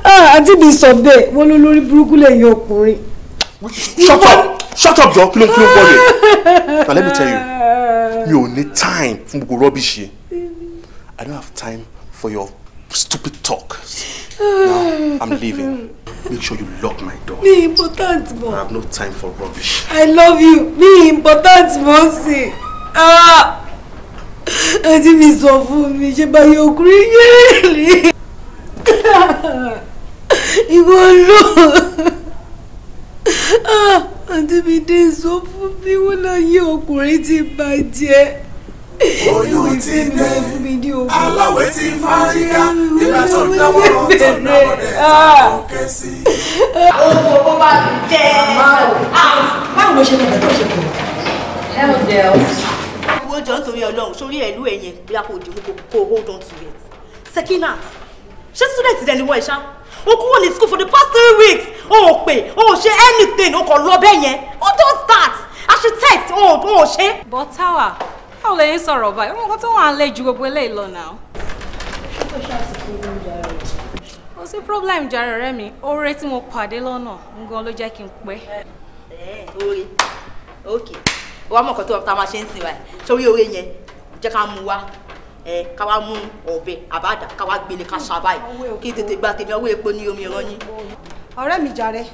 àǹtí mi sọ bẹ́ẹ̀ wọ́n ló lórí burúkú lẹ́yìn ọkùnrin. Shut up! Shut up, jọ! Kí ló ń bọ̀ rẹ̀? Now let me tell you, mi ò ní time fún gbogbo rubbish yìí. I don't have time for your stupid talk. Now, I'm leaving. Make sure you lock my door. Me important mo. I have no time for rubbish. I love you. Me important mo si. Ah! Àǹtí mi sọ fún mi ṣé báyìí ọkùnrin yẹn rí. Ìwọ ló. Àǹtí mi dé sọ fún mi wọ́n láyé ọkùnrin ti bàjẹ́. Oyún ti dé, aláwẹ̀ ti fárígá, nígbà tó náwó tó náwó rẹ̀ tó ké sí. Owó bó bá jẹ́. Báwo ló ṣe lọ́dọ̀ tó ṣe kù? Hello girls. Wo jọ nítorí Ọlọ́run sórí ẹ̀lú ẹ̀ yẹn bí a kò dìbò kò hold on to it. Sekinat, ṣé student dẹ̀ ni wọ́n ẹ̀ ṣá? O kúrò ní school for the past 3 weeks. O ò pè, o ò ṣe anything, o kò lọ bẹ́ẹ̀ yẹn. Who does that? A ṣe text, o ò ṣe. But Tawa, báwo lè ń sọ̀rọ̀ báyìí? Ọmọ kan tó wà ń lé ju gbogbo eléyìí lọ náà. Kò sí problem jàre ọ̀rẹ́ mi, oore tí mo pàdé lọ́nà ngan ló jẹ́ kí n pẹ́. Oore, ok, wàá mọ̀ nǹkan tó ta máa ṣe ń sìn wáyé, sórí oore yẹn jẹ́ ká mú wá, ká wá mú ọ̀bẹ àbáàdà ká wá gbélé ká ṣá báyìí kí tètè gba tèmi ọwọ́ epo ní omi ìran yín. Ọ̀rẹ́ mi jàre,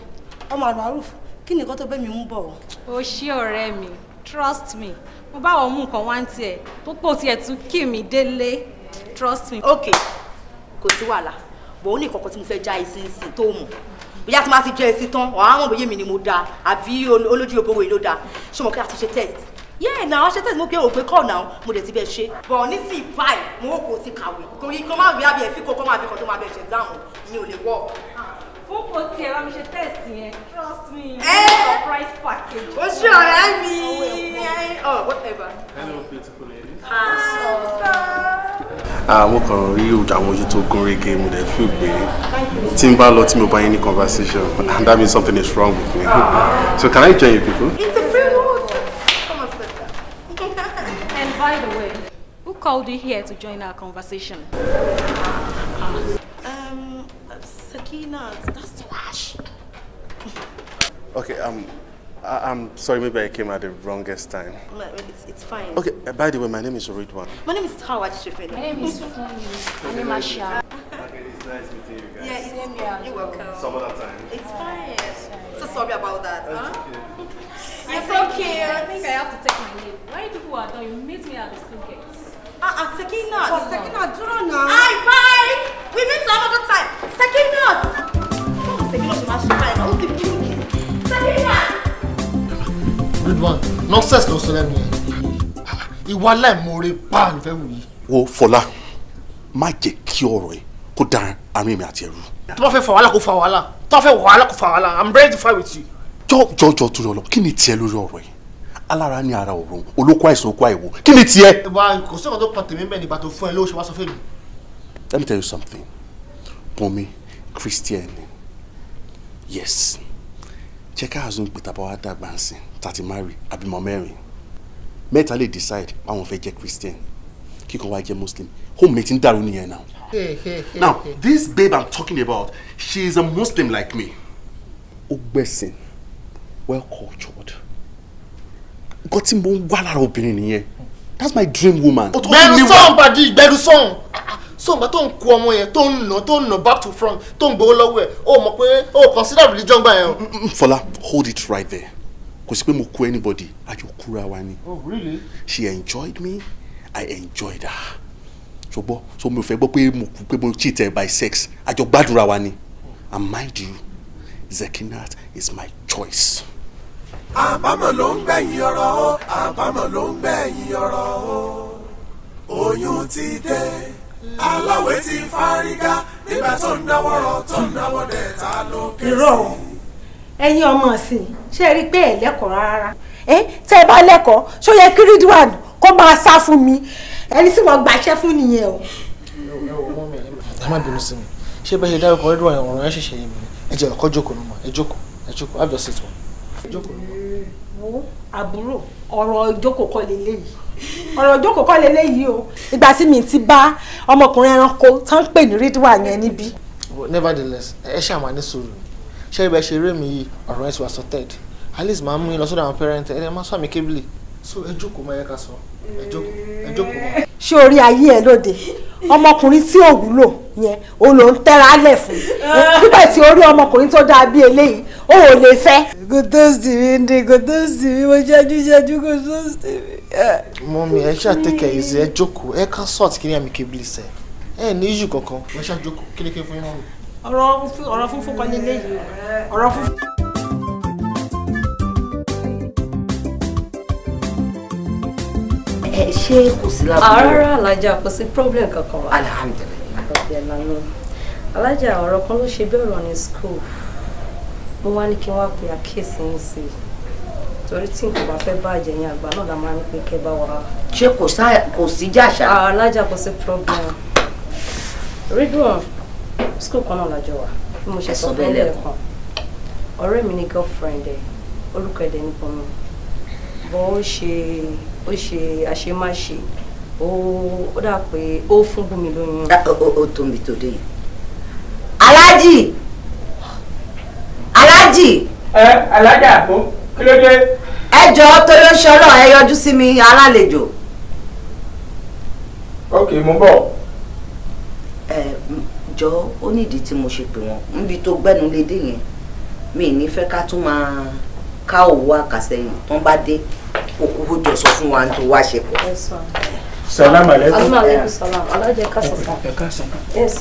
ọmọ Almaroof, kí ni nǹkan tó bẹ́ mi mú bọ̀? O ṣé ọ̀rẹ́ mi, trust me, mo bá wọn mú nǹkan wá ń tiẹ̀ tó pò tiẹ̀ tún kí mi délé, trust me. Ok, kò sí wàhálà, bò ó ní ìkọ̀kọ̀ tí mo fẹ́ já ìsinsìn tó mọ̀ bóyá tí máa ti jẹ́ ẹsìn tán ọ̀hún àwọn bóyá mi ni mo da àbí olójú òbòrò yìí ló da, ṣé mo kí a ti ṣe test? Yeah, náà ṣe test mo pé òpè kọ́ náà mo dẹ̀ ti bẹ́ẹ̀ ṣe. Bọ̀ nísìnyí báyìí mo kò ti kàwé torí kọ́ máa rí àbí ẹ̀fí kọ́kọ́ máa bí kan tó máa bẹ̀ ṣe dáhùn mi ò lè wọ̀. Fún kò tiẹ̀ bá mi ṣe test yẹn, trust me, surprise package. O ṣé ọ̀rẹ́ mi, oh whatever. Hello beautiful ladies. Hi, sir. Mo kàn rí àwọn ojú tó gún régé, mo dẹ̀ feel pé tí n bá lọ tí mo bá yín ní conversation and that means something is wrong with me. So can I join you people? It's a free world. Come on, sit down. And by the way, who called you here to join our conversation? Sekinat, that's trash. Okay, I'm sorry, maybe I came at the wrongest time. No, it's fine. Okay, by the way, my name is Ridwan. My name is Tawa Shefeni. My name is Funmi. My name is Asha. Okay, it's nice meeting you guys. Yeah, it's here. You're welcome. Some other time. It's fine. So sorry about that. Huh? Okay. You're so cute. I think I have to take my leave. Why people are done, you meet me at the school gates. Sekinat. Sekinat, dúró now. Hi, bye. We meet some other time. Sekinat. Sekinat, Sekinat. Ridwan, nonsense ló sọ lẹ́nu yẹn. Ìwà aláìmoore pa ló fẹ́ wù yìí. Wo Fọlá, má jẹ́ kí ọ̀rọ̀ ẹ kó dá àárín mi àti ẹrú. Tó bá fẹ́ fa wàhálà kó fa wàhálà, tó bá fẹ́ wàhálà kó fa wàhálà, I'm ready to fight with you. Jọ jọ torí ọlọ, kí ni tiẹ̀ lórí ọ̀rọ̀ yìí? Alára ní ara òrùn, olóko àìsàn okó àìwò, kí ni tiẹ̀? Ìwà kò sí ọ̀kan tó kan tèmi bẹ́ẹ̀ nígbà tó fún ẹ lówó ṣe wá sọ fún mi. Let me tell you something. Bùnmi, Christian, yes. Jẹ́ ká àzún pé tàbá wá dàgbà ń sìn tàti marry àbímọ mẹ́rin mẹ́ta lè decide báwọn fẹ́ jẹ́ Christian kíkan wá jẹ́ Muslim, home mi ti ń dàrú nìyẹn now. Now this babe I'm talking about, she is a Muslim like me. Ó gbẹ̀sìn, well cultured. Nǹkan tí mo ń wá lára obìnrin nìyẹn. That's my dream woman. Gbẹ̀rù sọ̀n pàdé, gbẹ̀rù sọ̀n. So ìgbà tó ń kó ọmọ yẹn tó ń nà back to front tó ń gbowó lọ́wọ́ ẹ̀, ó mọ̀ pé ó consider religion gbà yẹn o. Fọlá, hold it right there. Kò sí pé mo kú anybody, àjọ kúra wa ni. Oh really? She enjoyed me, I enjoyed her. Ṣùgbọ́n so mi ò fẹ́ gbọ́ pé mo kú pé mo cheat her by sex, àjọ gbàdúrà wa ni. And mind you, Zekinat is my choice. Àbámọ̀ ló ń gbẹ̀yìn ọ̀rọ̀ o, àbámọ̀ ló ń gbẹ̀yìn ọ̀rọ̀ o. Oyún ti dé, aláwẹ̀ ti fárígá, nígbà tó ń dáwọ́ rọ̀ tó ń dáwọ́ dẹ̀ ta ló ké sí. Irọ́ ẹ̀yin ọmọ ọ̀sìn ṣé ẹ rí pé ẹ lẹ́kọ̀ọ́ rárá? Tẹ́ ẹ bá lẹ́kọ̀ọ́, ṣó yẹ kí Ridwan kó máa sá fún mi? Ẹni tí wọ́n gbàṣẹ́ fún nìyẹn o. Ẹ má bínú sí mi, ṣé bẹ́ẹ̀ ṣe dárúkọ Ridwan ọ̀rọ̀ yẹn ṣẹ̀ṣẹ̀ yé mi ni? Ẹ jẹ́ ọkọ jókòó nù mọ́, ẹ jókòó, ẹ jókòó, have your seat wọn. Wo àbúrò, ọ̀rọ̀ ìjókòó kọ́ leléyìí, ọ̀rọ̀ ìjókòó kọ́ leléyìí o. Ìgbà tí mi ti bá ọmọkùnrin ẹranko tó ń pè ní Ridwan yẹn níbí. Nevertheless, ẹ ṣáà máa ní sùúrù. Ṣé ibẹ̀ ṣe eré mi yìí, ọ̀rọ̀ ẹ̀ ti wà sorted. At least máa mú yín lọ sọ́dọ̀ àwọn parent ẹ̀, ẹ̀ máa sọ àmì kébìlì. So ẹ jókòó máa yẹ ká sọ, ẹ jókòó, ẹ jókòó máa. Ṣé orí ayé ẹ lóde ọmọkùnrin tí ò wúlò yẹn òun ló ń tẹ́ra lẹ̀ fún nígbà tí orí ọmọkùnrin tó dáa bí eléyìí ó ò lè fẹ́. Kò tó sì mí ní, kò tó sì mí, mo ṣáájú ṣáájú kò tó sì mí. Mọ́mí ẹ ṣáà take it easy, ẹ jókòó, ẹ ká sort kí ní àmì kébìlì sẹ, ẹ ní issue kankan, ẹ ṣáà jókòó, kí ni kí n fún yín mọ́mí. Ọ̀rọ̀ funfun kọ́ leléyìí, ọ̀rọ̀ funfun. Ṣé kò sí lábúrò? Rárá alájà, kò sí problem kankan wa. Alhamdulillah. Alájà, ọ̀rọ̀ kan ló ṣe bí ọ̀rọ̀ ní school. Mo wá ní kí n wá pe àkíyèsí yín sí i. Torí tí nǹkan bá fẹ́ bàjẹ́ yẹn àgbà náà la máa ní pé kẹ́ bá wa. Ṣé kò sí jàṣà? Alájà, kò sí problem. Ridwan, school kan náà lájọ wà. Bí mo ṣe sọ fún lẹ́ẹ̀kan. Ọ̀rẹ́ mi ní girlfriend ẹ̀, orúkọ ẹ̀ dẹ̀ ní Bọ́mi. Bọ́ ó ṣe àṣemáṣe, ó dà pé ó fún Bùnmi lóyún. Ó tó mi tó dé yẹn. Aláàjì! Aláàjì! Ẹ alájà kó kí ló dé? Ẹ jọ̀ọ́ torí ó ṣe Ọlọ́run, ẹ yọjú sí mi alálejò. Ok, mo bọ̀. Ẹ jọ̀ọ́, ó nídìí tí mo ṣe pè wọ́n níbi tó gbẹ́nu lédè yẹn, mi ní fẹ́ ká tún máa ká òwò àkàsẹ́yìn tó ń bá dé òkú jọ sọ fún wa tó wá ṣe pọ̀. Salam alaikum. Aleykum salam. Alájẹ kásán. Ẹ kásán. Yes.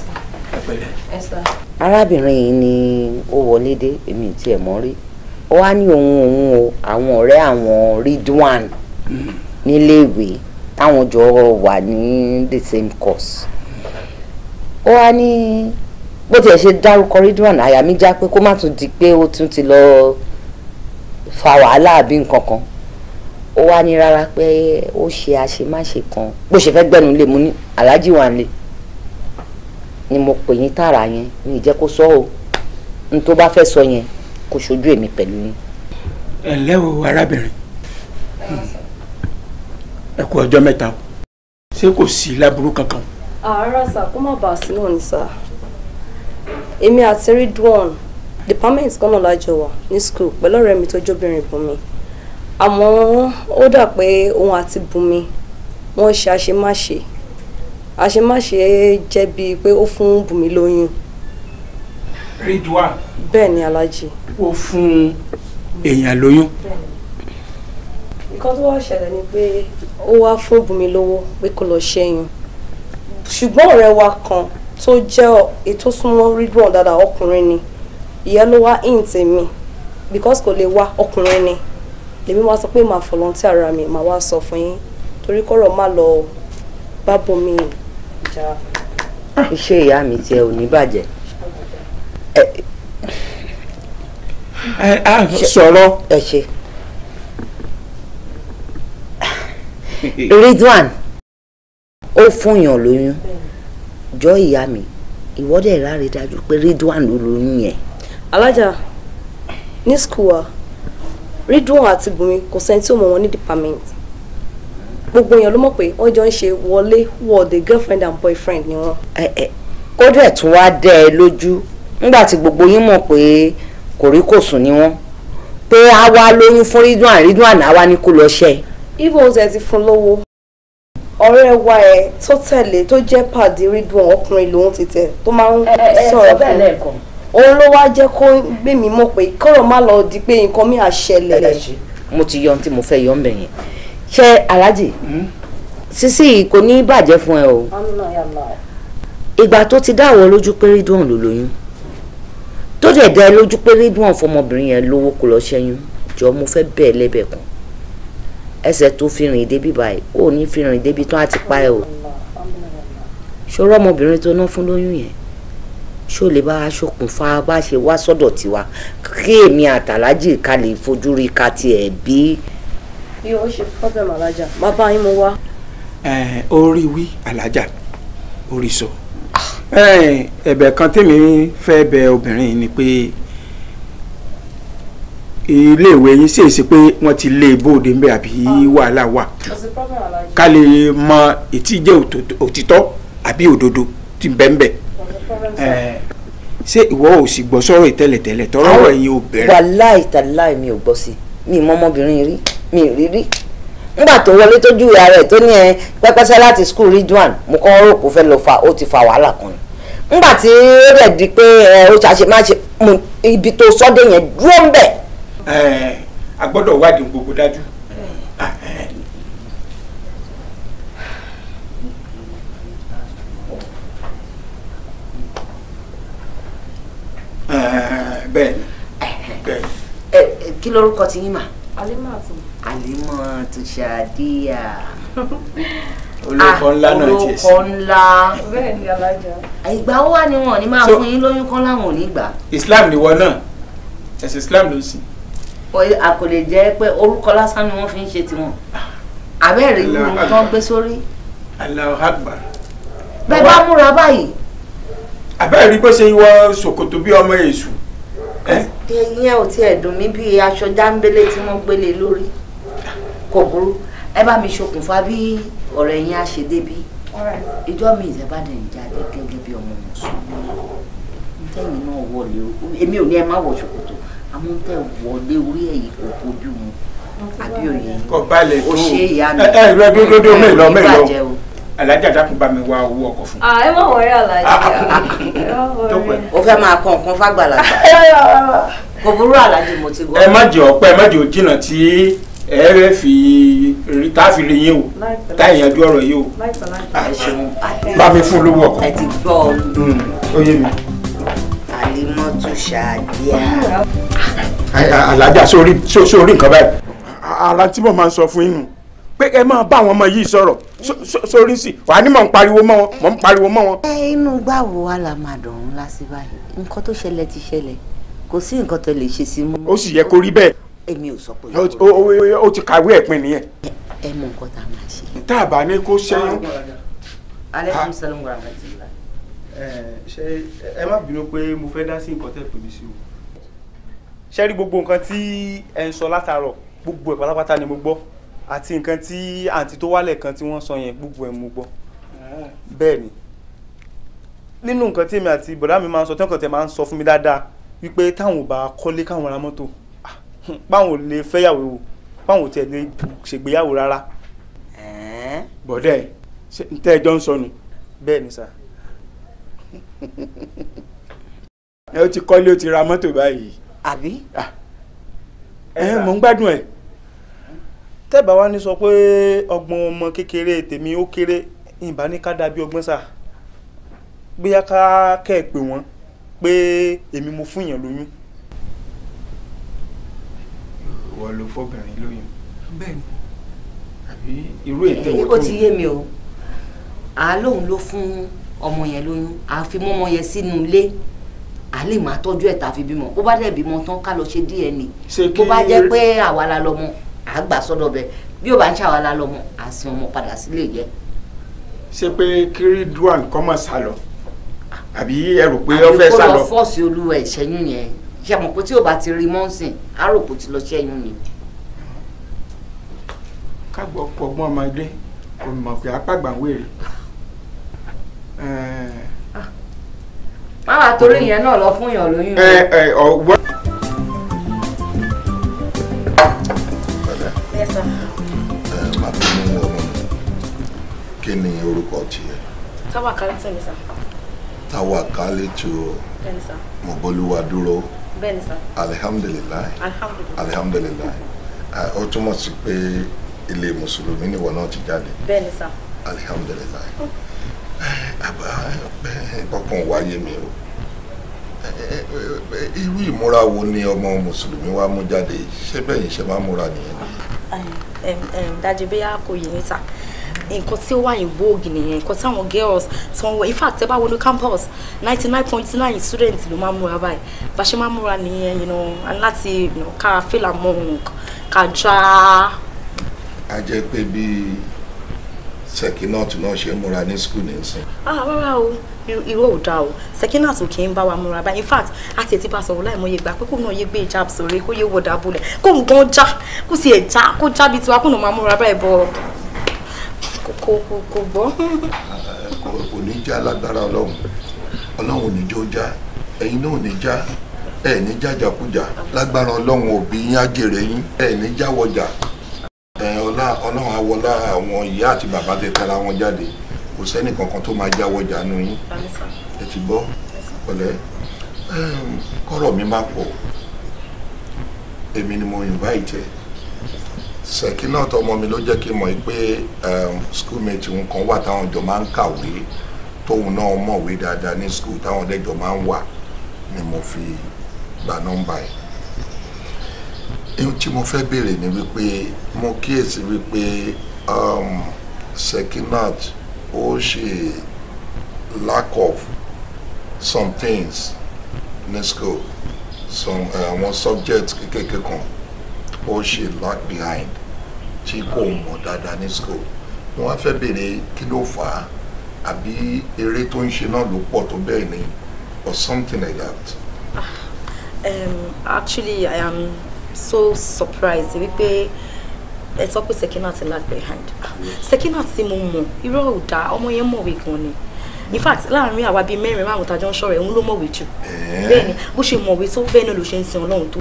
Ẹ pẹ̀lẹ́. Arábìnrin yìí ni ó wọlé dé, èmi ò tiẹ̀ mọ̀ rí. Ó wá ní òun o àwọn ọ̀rẹ́ àwọn Ridwan níléèwé táwọn jọ wà ní the same course. Ó wá ní bó tiẹ̀ ṣe dárúkọ Ridwan, àyà mi já pé kó má tún di pé ó tún ti lọ fa wàhálà àbí nǹkan kan. Ó wá ní rárá pé ó ṣe àṣemáṣe kan, bó ṣe fẹ́ gbẹ́nu lé mu ní aláàjì wà nílé ni mo pè yín tààrà yẹn, mi ì jẹ́ kó sọ o, n tó bá fẹ́ sọ yẹn kó ṣojú èmi pẹ̀lú yín. Ẹ ǹlẹ́ o arábìnrin, ẹ kú ọjọ́ mẹ́ta o, ṣé kò sí láburú kankan? Rárá sà, kó má bàa sí náà ni sà. Èmi àti Ridwan department kan náà lájọ wà ní school pẹ̀lú ọ̀rẹ́ mi tó jóbìnrin Bùnmi. Àmọ́ ó dà pé òun àti Bùnmi wọ́n ṣe àṣemáṣe. Àṣemáṣe jẹ́ bíi pé ó fún Bùnmi lóyún. Ridwan. Bẹ́ẹ̀ ni alájì. Ó fún èèyàn lóyún. Nǹkan tó wá ṣẹlẹ̀ ni pé ó wá fún Bùnmi lówó pé kó lọ ṣẹ́yún. Ṣùgbọ́n ọ̀rẹ́ wa kan tó jẹ́ ètò súnmọ́ Ridwan dáadáa, ọkùnrin ni. Ìyẹn ló wá hint mi because kò lè wá, ọkùnrin ni. Lèmi wá sọ pé màá volunteer ara mi, màá wá sọ fún yín torí kọ́rọ̀ má lọ bá Bùnmi jà. Iṣẹ́ ìyá mi tiẹ̀ ò ní bàjẹ́. Ẹ sọ̀rọ̀. Ẹ ṣe. Ridwan ó fún yàn lóyún. Jọ ìyá mi, ìwọ dẹ̀ ráre dájú pé Ridwan ló lóyún yẹn. Alájà, ní school wa, Ridwan àti Bùnmi kò sẹ́ni tí ò mọ̀ wọ́n ní department. Gbogbo èèyàn ló mọ̀ pé wọ́n jọ ń ṣe wọlé wọ̀de, girlfriend and boyfriend ni wọ́n. Kó dẹ̀ tún wá dẹ́ ẹ lójú nígbà tí gbogbo yín mọ̀ pé kòríkòsùn ni wọ́n, pé a wá lóyún fún Ridwan, Ridwan á wá ní kó lọ ṣẹ́. Even oúnjẹ ti fún lówó. Ọ̀rẹ́ wa ẹ̀ tó tẹ̀lé tó jẹ́ pàdé Ridwan, ọkùnrin lòun ti tẹ̀ tó máa ń sọ̀rọ̀ fún òun ló wá jẹ́ kó gbé mi mọ̀ pé kọ́rọ̀ má lọ di pé nǹkan mi á ṣẹlẹ̀. Mo ti yọ ohun tí mo fẹ́ yọ ń bẹ̀ yẹn. Ṣé Alhaji, sísí kò ní bàjẹ́ fún ẹ o. Ìgbà tó ti dáwọ́ lójú pé Ridwan ló lóyún, tó dẹ̀ dá ẹ lójú pé Ridwan fọmọbìnrin yẹn lówó kó lọ ṣẹ́yún, jọ mo fẹ́ bẹ́ẹ̀ lẹ́bẹ̀ẹ́ kan. Ẹsẹ̀ tó fi rìn débi báyìí ó ní fi rìn débi tó á ti pa ẹ o. Ṣòro ọmọbìnrin tó ná fún lóyún yẹn, ṣó lè bá aṣokùnfà bá ṣe wá sọ́dọ̀ tiwa kí èmi àtàlájì ká lè fojú rí ká tiẹ̀ bí. Bí o ṣe problem alájà, má bá yín mo wá. Orí wí alájà, orí sọ. Ẹ̀bẹ̀ kan tèmi fẹ́ bẹ̀ obìnrin ni pé iléèwé yín ṣèṣe pé wọ́n ti lé bóde ńbẹ àbí wàhálà wà, ká lè mọ ètí jẹ́ òtítọ́ àbí òdodo tí ń bẹ ń bẹ. Ṣé ìwọ ò sì gbọ́ sọ̀rọ̀ ìtẹ́lẹ̀tẹ́lẹ̀ tọ́rọ̀ ọ̀rọ̀ yìí ò bẹ̀rẹ̀? Wàláì tàláì mi ò gbọ́ sí, mi mọ ọmọbìnrin rí, mi rí rí. Nígbà tó wọlé tó júwe ara ẹ̀ tó ní ẹ pẹ́pẹ́sẹ́ láti school Ridwan, mo kọ́ rò kó fẹ́ lọ fa, ó ti fa wàhálà kan ni. Nígbà tí ó dẹ̀ di pé ó ṣàṣe má ṣe ibi tó sọ́dẹ̀ yẹn dúró ń bẹ̀. A gbọ́dọ̀ wádìí gbogbo dájú. Bẹ́ẹ̀ ni bẹ́ẹ̀ ni. Kí lorúkọ ti yín mà? Alimatu. Alimatu Ṣadíyà. Olóko ńlá náà tiẹ̀ sí. Olóko ńlá. Bẹ́ẹ̀ ni alájà. Ìgbà wo wà ni wọn ò ní máa fún yín lóyún kan láwọn ò ní gbà. Islam ni wọn náà, ẹ̀sìn Islam ló sì. A kò lè jẹ́ pé orúkọ lásán ni wọ́n fi ń ṣe tiwọn. Àbẹ́rẹ́ ìlú tó ń gbé sórí. Allahu Akbar. Bẹ́ẹ̀ bá múra báyìí. Àbẹ́rẹ́ rí bó ṣe wọ ṣòkòtò bí ọmọ èṣù. Ìyẹn ò tiẹ̀ dùn mí bí aṣọ jáńbélé tí wọ́n gbélé lórí. Kò burú, ẹ bá mi ṣokùnfà bí ọ̀rẹ́ yín á ṣe débí. Ìjọ mi ìzẹ́bàdàn ń jáde gẹ́gẹ́ bí ọmọ mùsùlùmí. Ntẹ́yìn náà wọlé o, èmi ò ní ẹ má wọ ṣòkòtò, àmọ́ ntẹ́ wọlé orí ẹ̀yìn kò bójú mu. Àbí òye yín. Kò balẹ̀ tó o ṣe ìyá mi. Ẹ ẹ dúdúdú mélòó mélòó. Alájà dákun bá mi wá owó ọkọ̀ fún. Ẹ má wọrí alájà. O fẹ́ máa kọ nǹkan fàgbàlagbà. Kò burú alájì, mo ti gbọ́. Ẹ má jẹ́ ọpẹ́, ẹ má jẹ́ òjìnà tí ẹ rẹ fi tá a fi rí yín o, tá a yanjú ọ̀rọ̀ yìí o. Ẹ ṣeun. Bá mi fún lówó ọkọ̀. Ẹ ti gbọ́ ọ. Ó yé mi. Alimatu Ṣadíyà. Alájà sórí nǹkan báyìí. Ara tí mo máa ń sọ fún yín nù pé ẹ máa bá àwọn ọmọ yìí sọ̀rọ̀ sórí sí wàá ní mò ń pariwo mọ́ wọn, mò ń pariwo mọ́ wọn. Ẹ inú gbàwó wa la máa dùn ún lásì báyìí, nǹkan tó ṣẹlẹ̀ ti ṣẹlẹ̀, kò sí nǹkan tó lè ṣe sí mọ́. Ó sì yẹ kó rí bẹ́ẹ̀. Èmi ò sọ pé. Ó ti kàwé ẹ̀pin nìyẹn. Ẹ mọ nǹkan tá a máa ṣe. Tá a bá ní kó ṣẹ́yún. Aleykum salaam wa rahmatulah. Ṣé ẹ má bínú pé mo fẹ́ dá sí nǹkan tẹ́ pè mí sí o. Ṣé rí gbogbo nǹkan tí ẹ ń sọ látàárọ̀, gbogbo ẹ̀ pátápátá ni mo gbọ́, àti nǹkan tí àǹtí tó wálẹ̀ kan tí wọ́n sọ yẹn, gbogbo ẹ̀ mo gbọ́. Bẹ́ẹ̀ ni nínú nǹkan tí èmi àti bọ̀dá mi máa ń sọ, tí nǹkan tẹ̀ máa ń sọ fún mi dáadáa wípé táwọn ò bá kọ́lé káwọn ra mọ́tò, báwọn ò lè fẹ́yàwó o, báwọn ò tiẹ̀ lè ṣègbéyàwó rárá. Bọ̀dẹ́ ẹ̀ ń tẹ́ ẹjọ́ ń sọnù. Bẹ́ẹ̀ ni sà. Ẹ ó ti kọ́lé, ó ti ra mọ́tò báyìí. Àbí? Ẹ mò ń gbádùn ẹ. Tẹ́bà wá ní sọ pé ọgbọ́n ọmọ kékeré tèmi ó kéré, ìbá ní ká dàbí ọgbọ́n sà, bóyá ká kẹ́ ẹ̀ pè wọ́n pé èmi mo fún yàn lóyún. Ìwọ ló fọ́bìnrin lóyún. Bẹ́ẹ̀ni. Àbí irú ètò ìwọ tó. Ó ti yé mi o, àá lóun ló fún ọmọ yẹn lóyún, àá fi mọ́ ọmọ yẹn sínú ilé, a lè máa tọ́jú ẹ̀ tá a fi bímọ, bó bá dẹ̀ bímọ tán ká lọ ṣe DNA, bó bá jẹ́ pé àwa la lọ́mọ à gbà sọ́dọ̀ bẹ̀, bí ó bá ń ṣàwa la lọ́mọ à sin ọmọ padà sílé yẹ. Ṣé pé kí Ridwan kọ́ mọ̀ sá lọ àbí ẹ rò pé ó fẹ́ sá lọ? Àbí kó lọ fọ́ọ̀sì olúwa ìṣẹ́yún yẹn, ṣe mọ̀ pé tí ò bá ti rí mọ́ǹsìn á rò pé ó ti lọ ṣẹ́yún ni. Kágbọ́ pọ̀gbọ́n ọmọdé kò mọ̀ pé apá gbà ń wèrè. Má wàá torí ìyẹn náà lọ fún yàn lóyún. Ẹ ọgbọ́n. Yes, sir. Ẹ má bínú ọmọ mi, Kí ni orúkọ tiẹ̀? Táwàkálítù ni sà. Táwàkálítù. Bẹ́ẹ̀ni sà. Mọ̀bọ́lúwa dúró. Bẹ́ẹ̀ni sà. Alihamdulilayi. Alhamdulilayi. Alihamdulilayi. Ó túmọ̀ sí pé ilé mùsùlùmí nìwọ náà ti jáde. Bẹ́ẹ̀ni sà. Alihamdulilayi. Kọkàn wáyé mi o. Irú ìmúra wo ni ọmọ mùsùlùmí wa mú jáde? Ṣé bẹ́ẹ̀ yìí ṣe máa múra nìyẹn? Dájú bóyá kò yé yín sà. Nǹkan tí ó wà in vogue nìyẹn, nǹkan tí àwọn girls tó ń wọ, in fact tẹ́ bá wọnú campus 99.9 students ló máa ń múra báyìí. Bá ṣe máa ń múra nìyẹn, you know, and láti ká feel among, ká já. A jẹ́ pé bí Sekinat náà ṣe ń múra ní school nísìn. Ah, rárá o, irọ́ ò dáa o. Sekinat ò kì í bá wa múra báyìí. In fact, àti ètí bá sọ̀rọ̀ láìmọye ìgbà pé kó náà yé gbé hijab sórí, kó yé wọ dábòlẹ̀, kó nǹkan já, kó sì ẹ̀ já, kó já bíi tiwa, kó náà máa múra báyìí bọ̀ kò gbọ́. Kò ní já lágbára Ọlọ́run. Ọlọ́run ò ní jó já, ẹ̀yin náà ò ní já, ẹ̀ ní jájàkújà. Lágbára Ọlọ́run òbí yín á jèrè yín, ẹ̀ ní jáwọjà. Ọlọ́run awọlá àwọn ìyá àti bàbá tẹ tara wọn jáde, kò sẹ́ni kankan tó máa jáwọ́jà nù yín. Ẹ ti gbọ́ pẹ̀lẹ́. Kọ́rọ̀ mi má pọ̀, èmi ni mo invite ẹ. Sekinat ọmọ mi ló jẹ́ kí n mọ̀ pé schoolmate òun kan wà táwọn jọ máa ń kàwé, tóun náà mọ̀wé dáadáa ní school, táwọn dẹ́jọ́ máa ń wà, ni mo fi gba nọ́mbà ẹ̀. Ohun tí mo fẹ́ béèrè ni wípé mo kíyèsí wípé Sekinat ó ṣe lack of some things ní school, some àwọn subjects kékeré kan ó ṣe lag behind tí kò mọ̀ dáadáa ní school. Mo wá fẹ́ béèrè kí ló fà á, àbí eré tó ń ṣe náà ló pọ̀ tó bẹ́ẹ̀ ni or something like that. Actually, I am so surprised wípé ẹ sọ pé Sekinat lag behind. Sekinat tí mo mọ̀, irọ́ ò dáa, ọmọ yẹn mọ̀wé gan ni. In fact, láàárín àwa bíi mẹ́rin márùn-ún tá a jọ ń ṣọ̀rẹ́, òun ló mọ̀wé jù. Bẹ́ẹ̀ ni, bó ṣe mọ̀wé tó bẹ́ẹ̀ náà ló ṣe ń sin Ọlọ́run tó.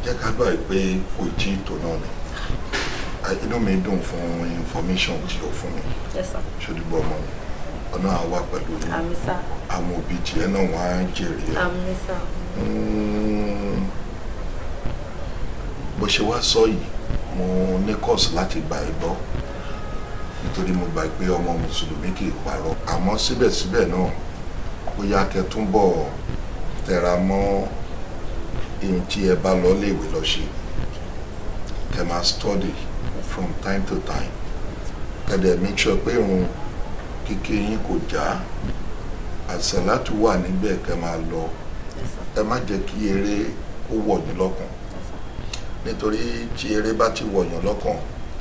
Jẹ́ ká gbà pé kò tí ì tó náà ni. Inú mi dùn fún information tí o fún mi. Ṣòdìbọ̀ ọmọ mi, ọ̀nà àwa pẹ̀lú mi. Àwọn òbí tiẹ̀ náà wọ́n á jèrè ẹ̀. Bó ṣe wá sọ yìí, mo ní kọ́ọ̀sì láti gbà ẹ́ gbọ́, nítorí mo gbà pé ọmọ mùsùlùmí kì í parọ́. Àmọ́ síbẹ̀síbẹ̀ náà, bóyá kẹ́ túnbọ̀ tẹra mọ́ ihun tí ẹ bá lọ léèwé lọ ṣe, kẹ́ máa study from time to time, kẹ́ dẹ̀ make sure pé irun kíkí yín kò já, àsàlátù wà níbẹ̀ kẹ́ máa lọ. Ẹ má jẹ́ kí eré kó wọ̀ yín lọ́kàn, nítorí tí eré bá ti wọ̀yàn lọ́kàn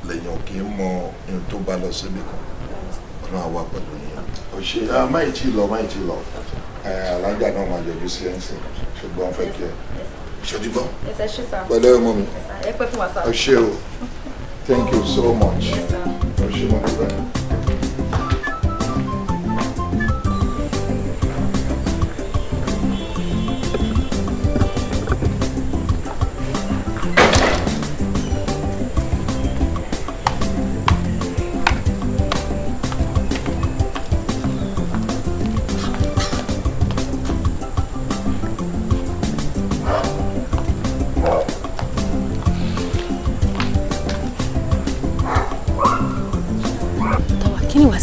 lèèyàn kì í mọ ohun tó bá lọ síbi kan. Ọlọ́run á wà pẹ̀lú yín. Ó ṣe máì tí lọ, máì tí lọ. Alájà náà máa yọjú sí ẹ̀sìn, ṣùgbọ́n fẹ́ kí ẹ ṣòdìgbọ́. Pẹ̀lẹ́ ọmọ mi. Ó ṣe o. Thank you so much. Ó ṣe mọ́ nígbà.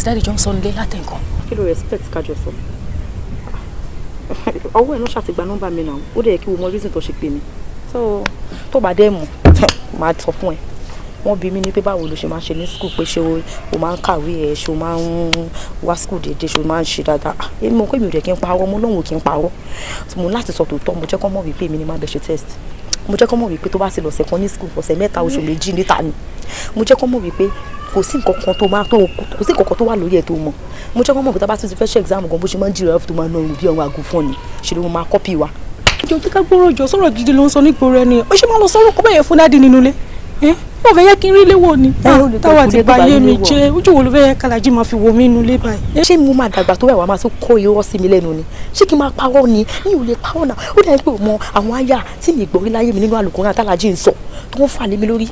Daddy jọ ń sọ nílé látẹ̀kọ́. Kí ló respect kájọ sọ? Ọwọ́ ẹ̀ náà ṣàtìgbà nọ́mbà mi náà, ó dẹ̀ yẹ kí wo mọ reason tó ṣe pè mí. Tó bá dẹ́ mọ̀, máa sọ fún ẹ. Wọ́n bi mí ní pé báwo ló ṣe máa ń ṣe ní school, pé ṣé o máa ń kàwé ẹ, ṣé o máa ń wá school déédéé, ṣé o máa ń ṣe dáadáa. Èmi mọ̀ pé mi ò dẹ̀ kí n parọ́, mo lóhùn kí n parọ́. Mo láti sọ tòótọ́, mo jẹ́ kó mọ̀ wípé èmi ni máa bẹ ṣe test. Mo jẹ́ kó mọ̀ wípé tó bá ti lọ ọ̀sẹ̀ kan ní school, ọ̀sẹ̀ mẹ́ta, oṣù méjì níta ni. Mo jẹ́ kó mọ̀ wípé kò sí nǹkan kan tó máa tó, kò sí nǹkan kan tó wà lórí ẹ̀ tó mọ̀. Mo jẹ́ kó mọ̀ pé tá bá tún ti fẹ́ ṣe exam gan, bó ṣe máa ń jìrọ̀ tó máa ń nà bí ọ̀run àgùnfọ́n ni, ṣe ló máa kọ́pì wa. Ìjọ jẹ́ ká gbọ́rọ̀ jọ sọ̀rọ̀ gidi ló ń sọ nígboro ẹni, ó ṣe máa lọ sọ̀rọ̀ kọ́ bẹ́yẹn fún dádì nínú ilé. Ó fẹ́ yẹ kí n rí léwọ̀ ni. Táwa ti ba ayé mi jẹ́, ojú wo ló fẹ́ yẹ kálájí máa fi wo mí nínú ilé báyìí. Ṣé mo máa dàgbà tó bẹ́ẹ̀ wá máa tún kó irọ́ sí mi lẹ́nu ni? Ṣé kí n máa parọ́ ni? Mi ò lè parọ́ náà. Ó dàbí pé ò mọ àwọn àyà tí mi gbọ́ rí láyé mi nínú àlùkòrán àtàlájì ń sọ tó ń fà lé mi lórí.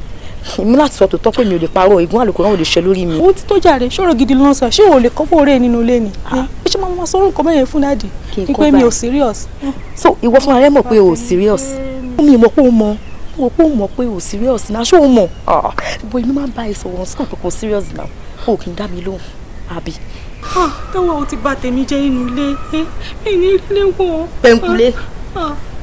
Èmi láti sọ tòótọ́ pé mi ò lè parọ́, ìgún àlùkò náà ò lè ṣe lórí mi. Ó ti tó jàre, ṣòro gidi ló ń sọ, ṣé o lè kọ́ bóore nínú ilé ni? Ó ṣe máa sọ orúkọ mẹ́yẹn fún daddy pé mi ò serious. So ìwọ fúnra rẹ mọ̀ pé o ò serious? Mi mọ̀ pé o mọ̀, mo pé o mọ̀ pé o serious náà, ṣé o mọ̀? Bó inú máa ń bá ẹ sọ̀rọ̀ school pé kò serious náà, o kì í dá mi lóhùn, àbí? Táwa ò ti bà tèmi jẹ́ nínú ilé, mi ní ilé wọ̀. Pẹ̀ǹkulé.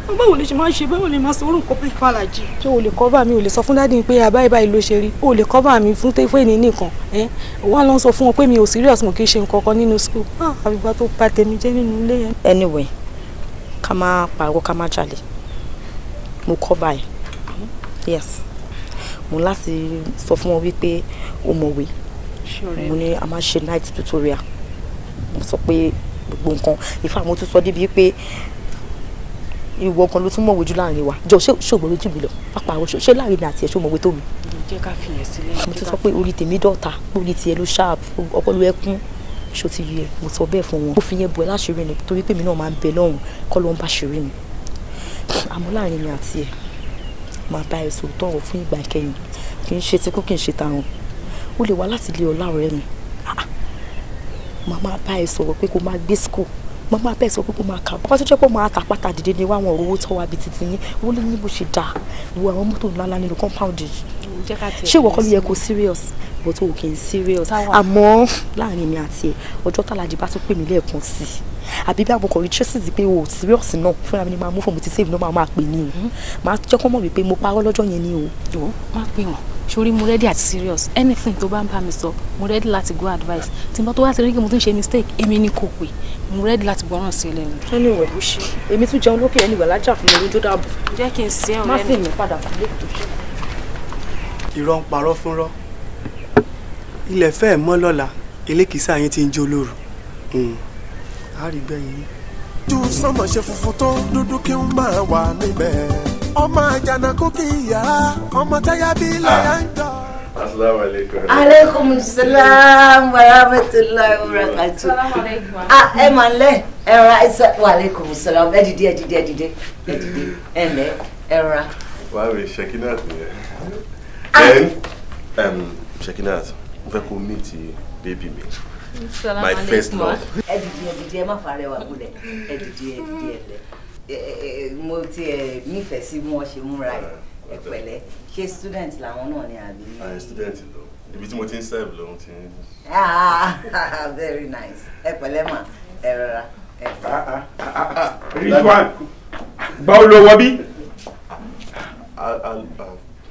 Báwo lè ṣe máa ṣe, báwo lè máa sọ orúkọ bẹ́ẹ̀ fàlàjì? Ṣé o lè cover mi? O lè sọ fún daddy pé àbáyé báyìí ló ṣe rí. O lè cover mi fún tẹ́fẹ́ ní nìkan. Wọ́n lọ sọ fún wọn pé mi ò serious, mo kì í ṣe nǹkan kan nínú school. Àbígbà tó bà tèmi jẹ́ nínú ilé yẹn. Anyway, ká má parọ́, ká má jalè. Mo cover ẹ̀. Yes. Mo láti sọ fún wọn wípé o mọ̀wé. Mo ní a máa ṣe night tutorial. Mo sọ pé gbogbo nǹkan. Ìfà mo tún sọ débi pé ìwọ kan ló tún mọ̀wé jù láàrin wa. Jọ ṣé ògbówé jù mí lọ? Pápá àwọn ṣé láàrin mi àti ẹ̀ ṣó mọ̀wé tó mi? Jẹ́ ká fi yẹn sílẹ̀. Mo tún sọ pé orí tèmi dọ̀ta, orí tiẹ̀ ló sharp, ọpọlọ ẹkún, ṣó ti yẹ? Mo sọ bẹ́ẹ̀ fún wọn. Mo fi yẹn bu ẹ láṣìírí ni torí pé mi náà máa ń bẹ lọ́hùn kọ́ ló ń bá ṣìírí mi. Àmọ́ láàrin mi àti ẹ̀ máa bá ẹ sòótọ́ ọ̀rọ̀ fún ìgbà ìkẹyìn. Kì í ṣe tikú, kì í ṣe tarun. Ó lè wá láti ilé ọlá ọ̀rẹ́ mi. Màá máa bá ẹ sọ̀rọ̀ pé kó máa gbé school. Màmá bẹ́ẹ̀ sọ pé kó máa kà bá tó jẹ́ pé ó máa tàpátà dìde ni wáwọn owó tọ́ wa bíi titi yín. Wọ́n lé ní bó ṣe dáa wo àwọn mọ́tò ńláńlá nínú compound yìí. Ṣé ìwọ kọ́ ló yẹ kó serious? But o kì í serious. Àmọ́ láàrin mi àti ẹ̀, ọjọ́ tàlàjì bá tún pè mí lẹ́ẹ̀kan sí i, àbí bí àwọn kọ̀rí traces pé o serious náà, fúnra mi ni máa mú fún mi ti save náà, máa pè ní o. Máa jẹ́ kó mọ̀ wípé mo parọ́ lọ́jọ́ yẹn ni o. Má pè wọ́n. Sori mo ready àti serious. Anything tó bá ń bá mi sọ, mo ready láti go advice. Tí n bá tó wá ti rí kí mo tún ṣe mistake, èmi ni kò pè. Mo ready láti gbọ́ràn sí ẹlẹ́nu. Anyway, èmi tún jẹun lókè anyway, lájà fún mi lójó dàbò. Jẹ́ kí n ṣe ọ̀rẹ́ mi. Má sì mí padà sílé. Irọ́ ń parọ́ fúnrọ́. Ilẹ̀ fẹ́ẹ̀ mọ́ lọ́la, elékìísà yín ti ń jó lóru. A rí gbẹ̀yìn yín. Ju sọmọ ṣe funfun tó dúdú kí n máa wà níbẹ̀. Ọmọ àjànàkú kì í yàrá, ọmọ táyà bí láyà ń jọ. Assalamu alaikum. Alaikum salam wa rahmatullahi wa barakatuh. Ah, ẹ mà ńlẹ̀, ẹ rọra, wa alaikum salam, ẹ dìde, ẹ dìde, ẹ dìde, ẹ dìde, ẹ ǹlẹ́, ẹ rọra. Wàá rí Shekinat nìyẹn. Then, Shekinat, mo fẹ́ kó meet baby mi. My first love. Ẹ dìde, ẹ dìde, ẹ má fara ẹwà gbolẹ̀, ẹ dìde, ẹ dìde, ẹ ǹlẹ́. Mo ti ẹ nífẹ̀ẹ́ sí bí wọ́n ṣe múra ẹ pẹ̀lẹ́. Ṣé student làwọn náà ni àbí? Student lọ, ibi tí mo ti ń serve lòun ti ń. Very nice. Ẹ pẹ̀lẹ́ mà, ẹ rọra. Ridwan, báwo ló wọ bí?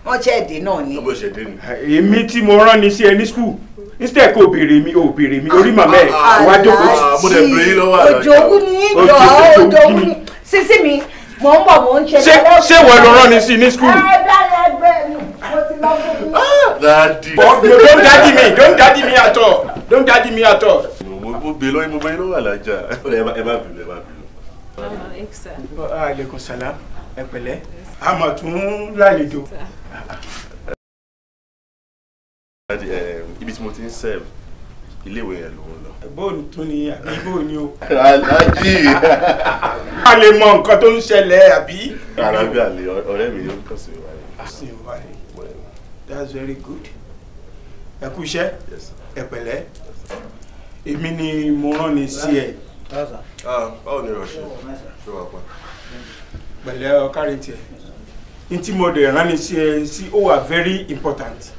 Wọ́n ṣe èdè náà ni. Bó ṣe dé ni. Èmi tí mo rán ni sí ẹ ní school. Instead kò béèrè mi, ò béèrè mi, orí màmá ẹ̀ wá jókòó. Mo dẹ̀ béèrè yín lọ́wọ́ àlọ́. Òjòwú ni jọ, òjòwú ni. Sísí mi, mò ń bọ̀, mò ń ṣe. Ṣé ìwọ ló rán ni sí ní school? Ẹ dára ẹgbẹ́ mi, mo ti lọ fún mi. Daddy. Don't daddy me, don't daddy me at all, don't daddy me at all. Mo béèrè lọ́wọ́, mo béèrè lọ́wọ́ àlàjá. Ẹ má bínú, ẹ má bínú. Aleykum salam, ẹ pẹ̀lẹ́, a mà tún lálejò. Ibi tí mo ti ń serve, iléèwé yẹn ló ń lọ. Bóòlù tún ni àbí bóòlù ni o. Aláàjì. A lè mọ nǹkan tó ń ṣẹlẹ̀ àbí. Arábíà lè ọ̀rẹ́ mi ló ń kàn sí wa. Sí wa ni. That's very good. Ẹ kú iṣẹ́, ẹ pẹ̀lẹ́. Èmi ni mo rán ni sí ẹ. Báwo ni Rọ̀ṣẹ́? Ṣé wàá pa? Pẹ̀lẹ́ ọ̀kárí tiẹ̀. Ní tí mo dẹ̀ rán ni sí ẹ sí, ó wà very important.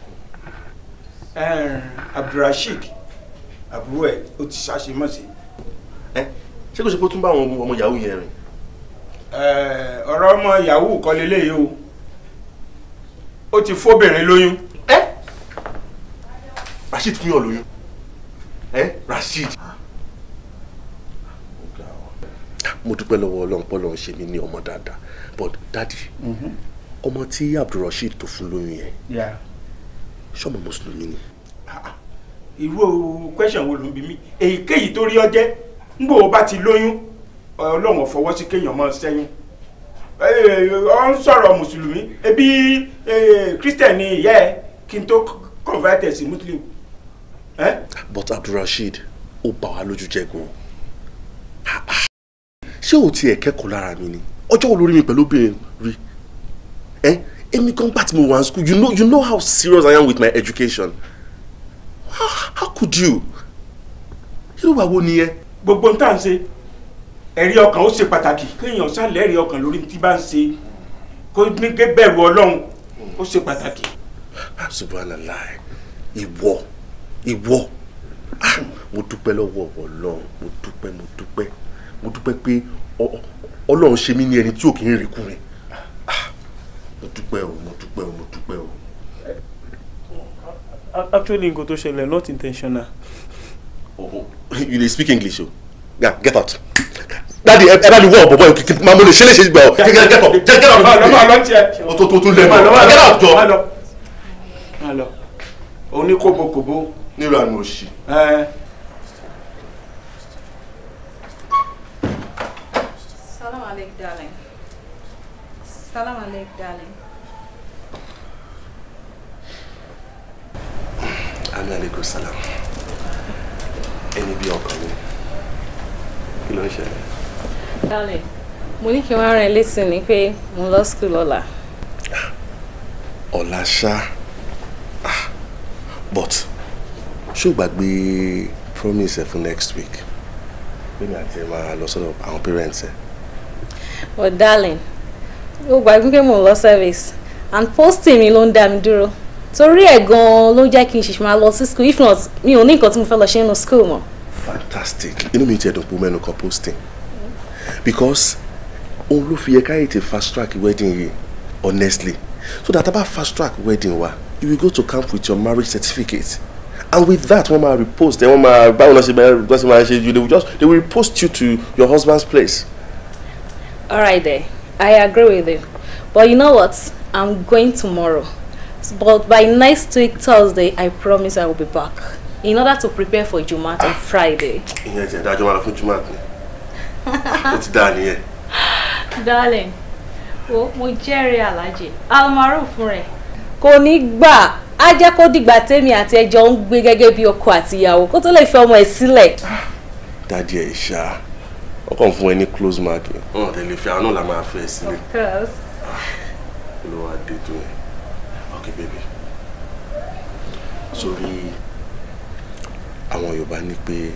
Abdulrasheed àbúrò ẹ ó ti ṣàṣemọ́ṣe. Ṣé kò ṣe pé ó tún bá àwọn ọmọ yahoo yẹn rìn? Ọ̀rọ̀ ọmọ yahoo kọ́ leléyìí o, ó ti fóbìnrin lóyún. Rasheed fún yàn lóyún. Rasheed. Mo dúpẹ́ lọ́wọ́ Ọlọ́run pé Ọlọ́run ṣe mí ní ọmọ dáadáa, but daddy, ọmọ tí Abdulrasheed tó fún lóyún yẹn, ṣọmọ mùsùlùmí ni? Irú question wo ló ń bi mí? Èyíkéyìí tó rí ọ jẹ́, ń gbò bá ti lóyún, Ọlọ́run ò fọwọ́ sí kéèyàn máa ṣẹ́yún. Ọ ń sọ̀rọ̀ mùsùlùmí, ebi Christian ni ìyá ẹ kí n tó convert sí Muslim. But Abdulrasheed, ó bà wá lójú jẹ́ gan. Ṣé o tiẹ̀ kẹ́kọ̀ọ́ lára mi ni? Ọjọ́ wo lórí mi pẹ̀lú obìnrin rí? Èmi kan gbà tí mo wà ní school, you know how serious I am with my education. How could you? Irú wà wo nìyẹn? Gbogbo n tá à ń ṣe, ẹ̀rí ọkàn ó ṣe pàtàkì. Kéèyàn ṣàlẹ́ ẹ̀rí ọkàn lórí tí bá ń ṣe, kó ní ké bẹ̀rù Ọlọ́run, ó ṣe pàtàkì. Subhanallah, ìwọ, ah, mo dúpẹ́ lọ́wọ́ Ọlọ́run, mo dúpẹ́, mo dúpẹ́, mo dúpẹ́ pé Ọlọ́run ṣe mí ní ẹni tí ò kì í rìn kúrin. Ah, mo dúpẹ́ o, mo dúpẹ́ o, mo dúpẹ́ o. Actually, nǹkan tó ṣẹlẹ̀, not intentional. Oh, you dey speak English o. Yeah, get out. Daddy, ẹ bá mi wọ ọ̀bọ̀bọ̀ yìí, máa mo lè ṣe lè ṣe gbà ọ. Get up, get out. Máa lọ, máa lọ tiẹ̀. O tó lẹ́nu. Get out jọ. Máa lọ, máa lọ, òun ní kóbókóbó. Nílò àmì òṣì. Ẹ. Salam alaikum, darling. Salam alaikum, darling. Ami aleykum salam. Ẹni bí ọkàn mi. Kí ló ń ṣẹlẹ̀? Darling, mo ní kí n wá rán ẹ létí ni pé mo ń lọ school lọ́la. Ọ̀la ṣá. Ah, but ṣé o gbàgbé promise ẹ fún next week? Bẹ́ẹ̀ni, àti ẹ máa lọ sọ́dọ̀ àwọn parents ẹ. But darling, ó gbàgbé pé mo ń lọ service and posting mi ló ń dá mi dúró. Torí ẹ̀ gan-an ló jẹ́ kí n ṣèṣì máa lọ sí school. If not, mi ò ní nǹkan tí mo fẹ́ lọ ṣe nínú school mọ́. Fantastic. Inú mi ti ẹ̀dùn pé mẹ́nu kan posting. Because òun ló fi yẹ ká ètè fast track wedding yìí, honestly. So that about fast track wedding wa, you will go to camp with your marriage certificate. And with that, wọ́n máa repost, wọ́n máa báwo náà ṣe máa ṣe máa ṣe you, they will repost you to your husband's place. All right there, I agree with you. But you know what? I'm going tomorrow. But by next week, Thursday, I promise I will be back in order to prepare for Jumat on Friday. Ìyẹn ti ẹ̀dájọ́ máa lọ fún Jumat ni. Ó ti dáa nìyẹn. Darling, wo, mo jẹ́rìí Alhaji Almaroof fún rẹ̀. Kò ní gbà á jẹ́ kó dìgbà tèmi àti ẹjọ́ ń gbé gẹ́gẹ́ bí ọkọ àti ìyàwó kó tó lè fi ọmọ ẹ̀ sílẹ̀. Daddy ẹ̀ ṣá, ọkàn fún ẹ ní close mark. Wọn ò tẹ̀lé fi àwọn náà la máa fẹ́ sílẹ̀. Of course. Ló wá dé tó yẹn. Okay baby. Sórí àwọn Yorùbá ní pé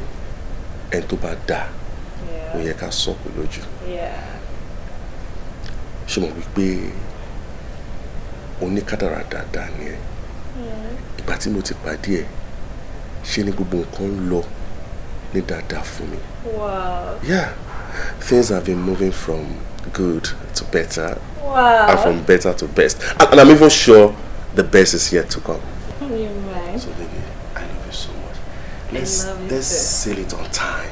ẹni tó bá dáa, ó yẹ ká sọ̀kò lójú. Ṣé mo wí pé oníkádàrá dáadáa ni ẹ? Ìgbà tí mo ti pàdé ẹ, ṣe ni gbogbo nǹkan ń lọ ní dáadáa fún mi. Yeah, things have been moving from good to better. And from better to best. And I'm even sure the best is yet to come. You're right. So baby, I love you so much. I Let's love you let's too. seal it on time.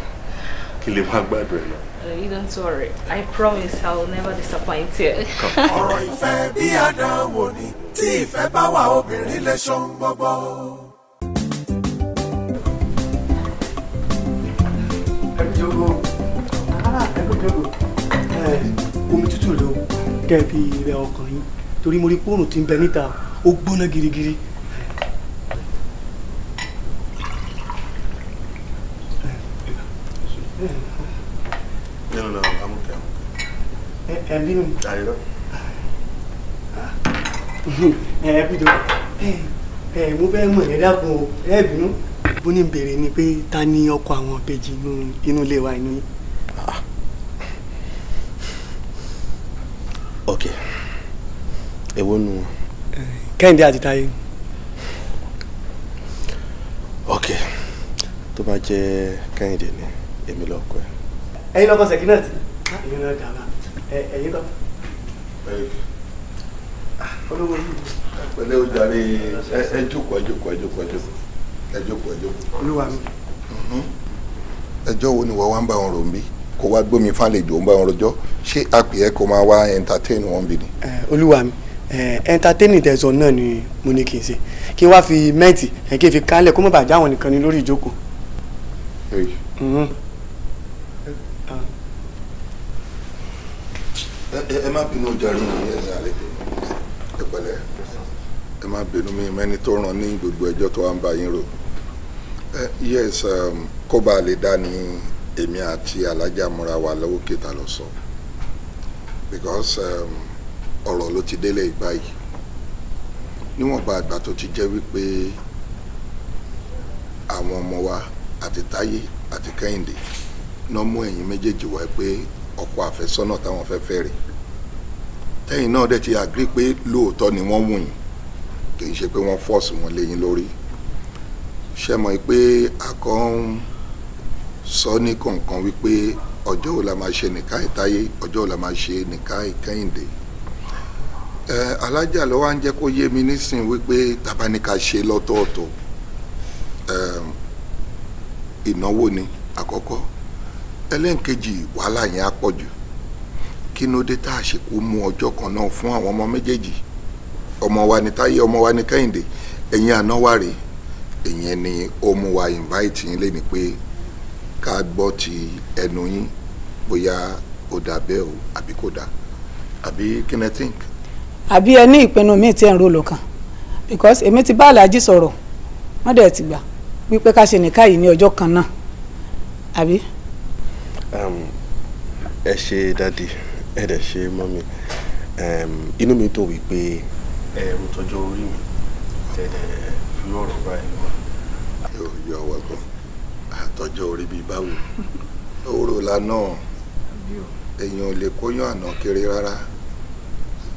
Kí lè máa gbàdúrà ẹ lọ. You don't worry. I promise I will never disappoint you. Ọ̀rọ̀ ìfẹ́ bí àdánwò ni. Tí ìfẹ́ bá wà, obìnrin lè ṣohun gbogbo. Ẹ kú jókòó, ẹ kú jókòó. Ẹ omi tútù ló kẹ́ fi rẹ ọkàn yín, torí mo rí pòrùn tí ń bẹ níta, ó gbóná girigiri. No, I'm okay. Ẹ ń bínú. Àyè. Ẹ kú jókòó. Ẹ mo fẹ́ mọ̀, ẹ dákun o, ẹ bínú. Bó ní bèrè ni pé ta ni ọkọ àwọn ìbejì inú ilé wa inú yín? Ok. Èwo nu wọn? Kẹ́hìndé àti Táyé. Ok. Tó bá jẹ́ Kẹ́hìndé ni, èmi lọ́kọ ẹ̀. Ẹ̀yin lọ́kọ Sẹ̀kínàtì. Ẹ̀yin náà dàgbà. Ẹ̀yin kọ́. Olówó yìí. Pẹ̀lẹ́ o jàre, ẹ jókòó, ẹ jókòó, ẹ jókòó, ẹ jókòó, ẹ jókòó, ẹ jókòó. Olúwa mi. Ẹjọ́ wo ni wọ́n wá ń bá wọn rò ń bí? Kó wá gbómi fàlejò, ń bá wọn rojọ́? Ṣé àpè ẹ kó máa wá entertain wọn bí ni? Olúwa mi, entertaining tẹ̀sán náà ni mo ní kí n ṣe, kí n wá fi mẹ́ǹtì ẹ̀ kí n fi kálẹ̀ kó má bàa jáwọn nìkan ní lórí ìjókòó. Ẹ ẹ má bínú jàre, ẹ̀yin àlejò, ẹ pẹ̀lẹ́, ẹ má bínú, mi mẹ́ni tó ràn ní gbogbo ẹjọ́ tó wá ń bá yín rò. Yes, kó bá a lè dá ní èmi àti alájà múra wa lọ́wọ́ kẹta lọ sọ, because ọ̀rọ̀ ló ti délé ìgbà yìí. Níwọ̀nba àgbà tó ti jẹ́ wípé àwọn ọmọ wa àti Táyé àti Kẹ́hìndé náà mú ẹ̀yin méjèèjì wá pé ọkọ àfẹ́sọ́nà táwọn fẹ́ fẹ́ rè, tẹ́yìn náà dẹ̀ ti agree pé lóòótọ́ ni wọ́n wù yín, kì í ṣe pé wọ́n force wọn lé yín lórí. Ṣé mọ̀ pé akọ́ ń sọ ní kọ̀ọ̀kan wípé ọjọ́ wo la máa ṣe nìkáì Táyé, ọjọ́ wo la máa ṣe nìkáì Kẹ́hìndé. Alájà ló wá ń jẹ́ kó yé mi nísìnyí wípé tàbá ní ká ṣe lọ́tọ̀ọ̀tọ̀, ìnáwó ni àkọ́kọ́, ẹlẹ́ǹkejì wàhálà yẹn á pọ̀ jù. Kí ló dé tá a ṣe kó mú ọjọ́ kan náà fún àwọn ọmọ méjèèjì? Ọmọ wa ni Táyé, ọmọ wa ni Kẹ́hìndé, ẹ̀yin àná wà rèé. Ìyẹn ni ó mú wa invite yín léni pé ká gbọ́ ti ẹnu yín bóyá ó dà bẹ́ẹ̀ o àbí kò dà, àbí kí ni think. Àbí ẹ ní ìpinnu míì tí ẹ ń ro lọ́kàn? Because èmi ti bá Alhaji sọ̀rọ̀, wọ́n dẹ̀ ti gbà wípé ká ṣe nìka yìí ní ọjọ́ kan náà, àbí. Ẹ ṣe dádì, ẹ dẹ̀ ṣe mọ́mí, inú mi dùn wípé ẹ̀rù tọjọ́ orí mi tẹ̀lé fi ọ̀rọ̀ báyìí wá. You are welcome. Àtọ́jọ́ orí bíi báwo òrò lánà èèyàn ò lè kóyún àná kéré rárá,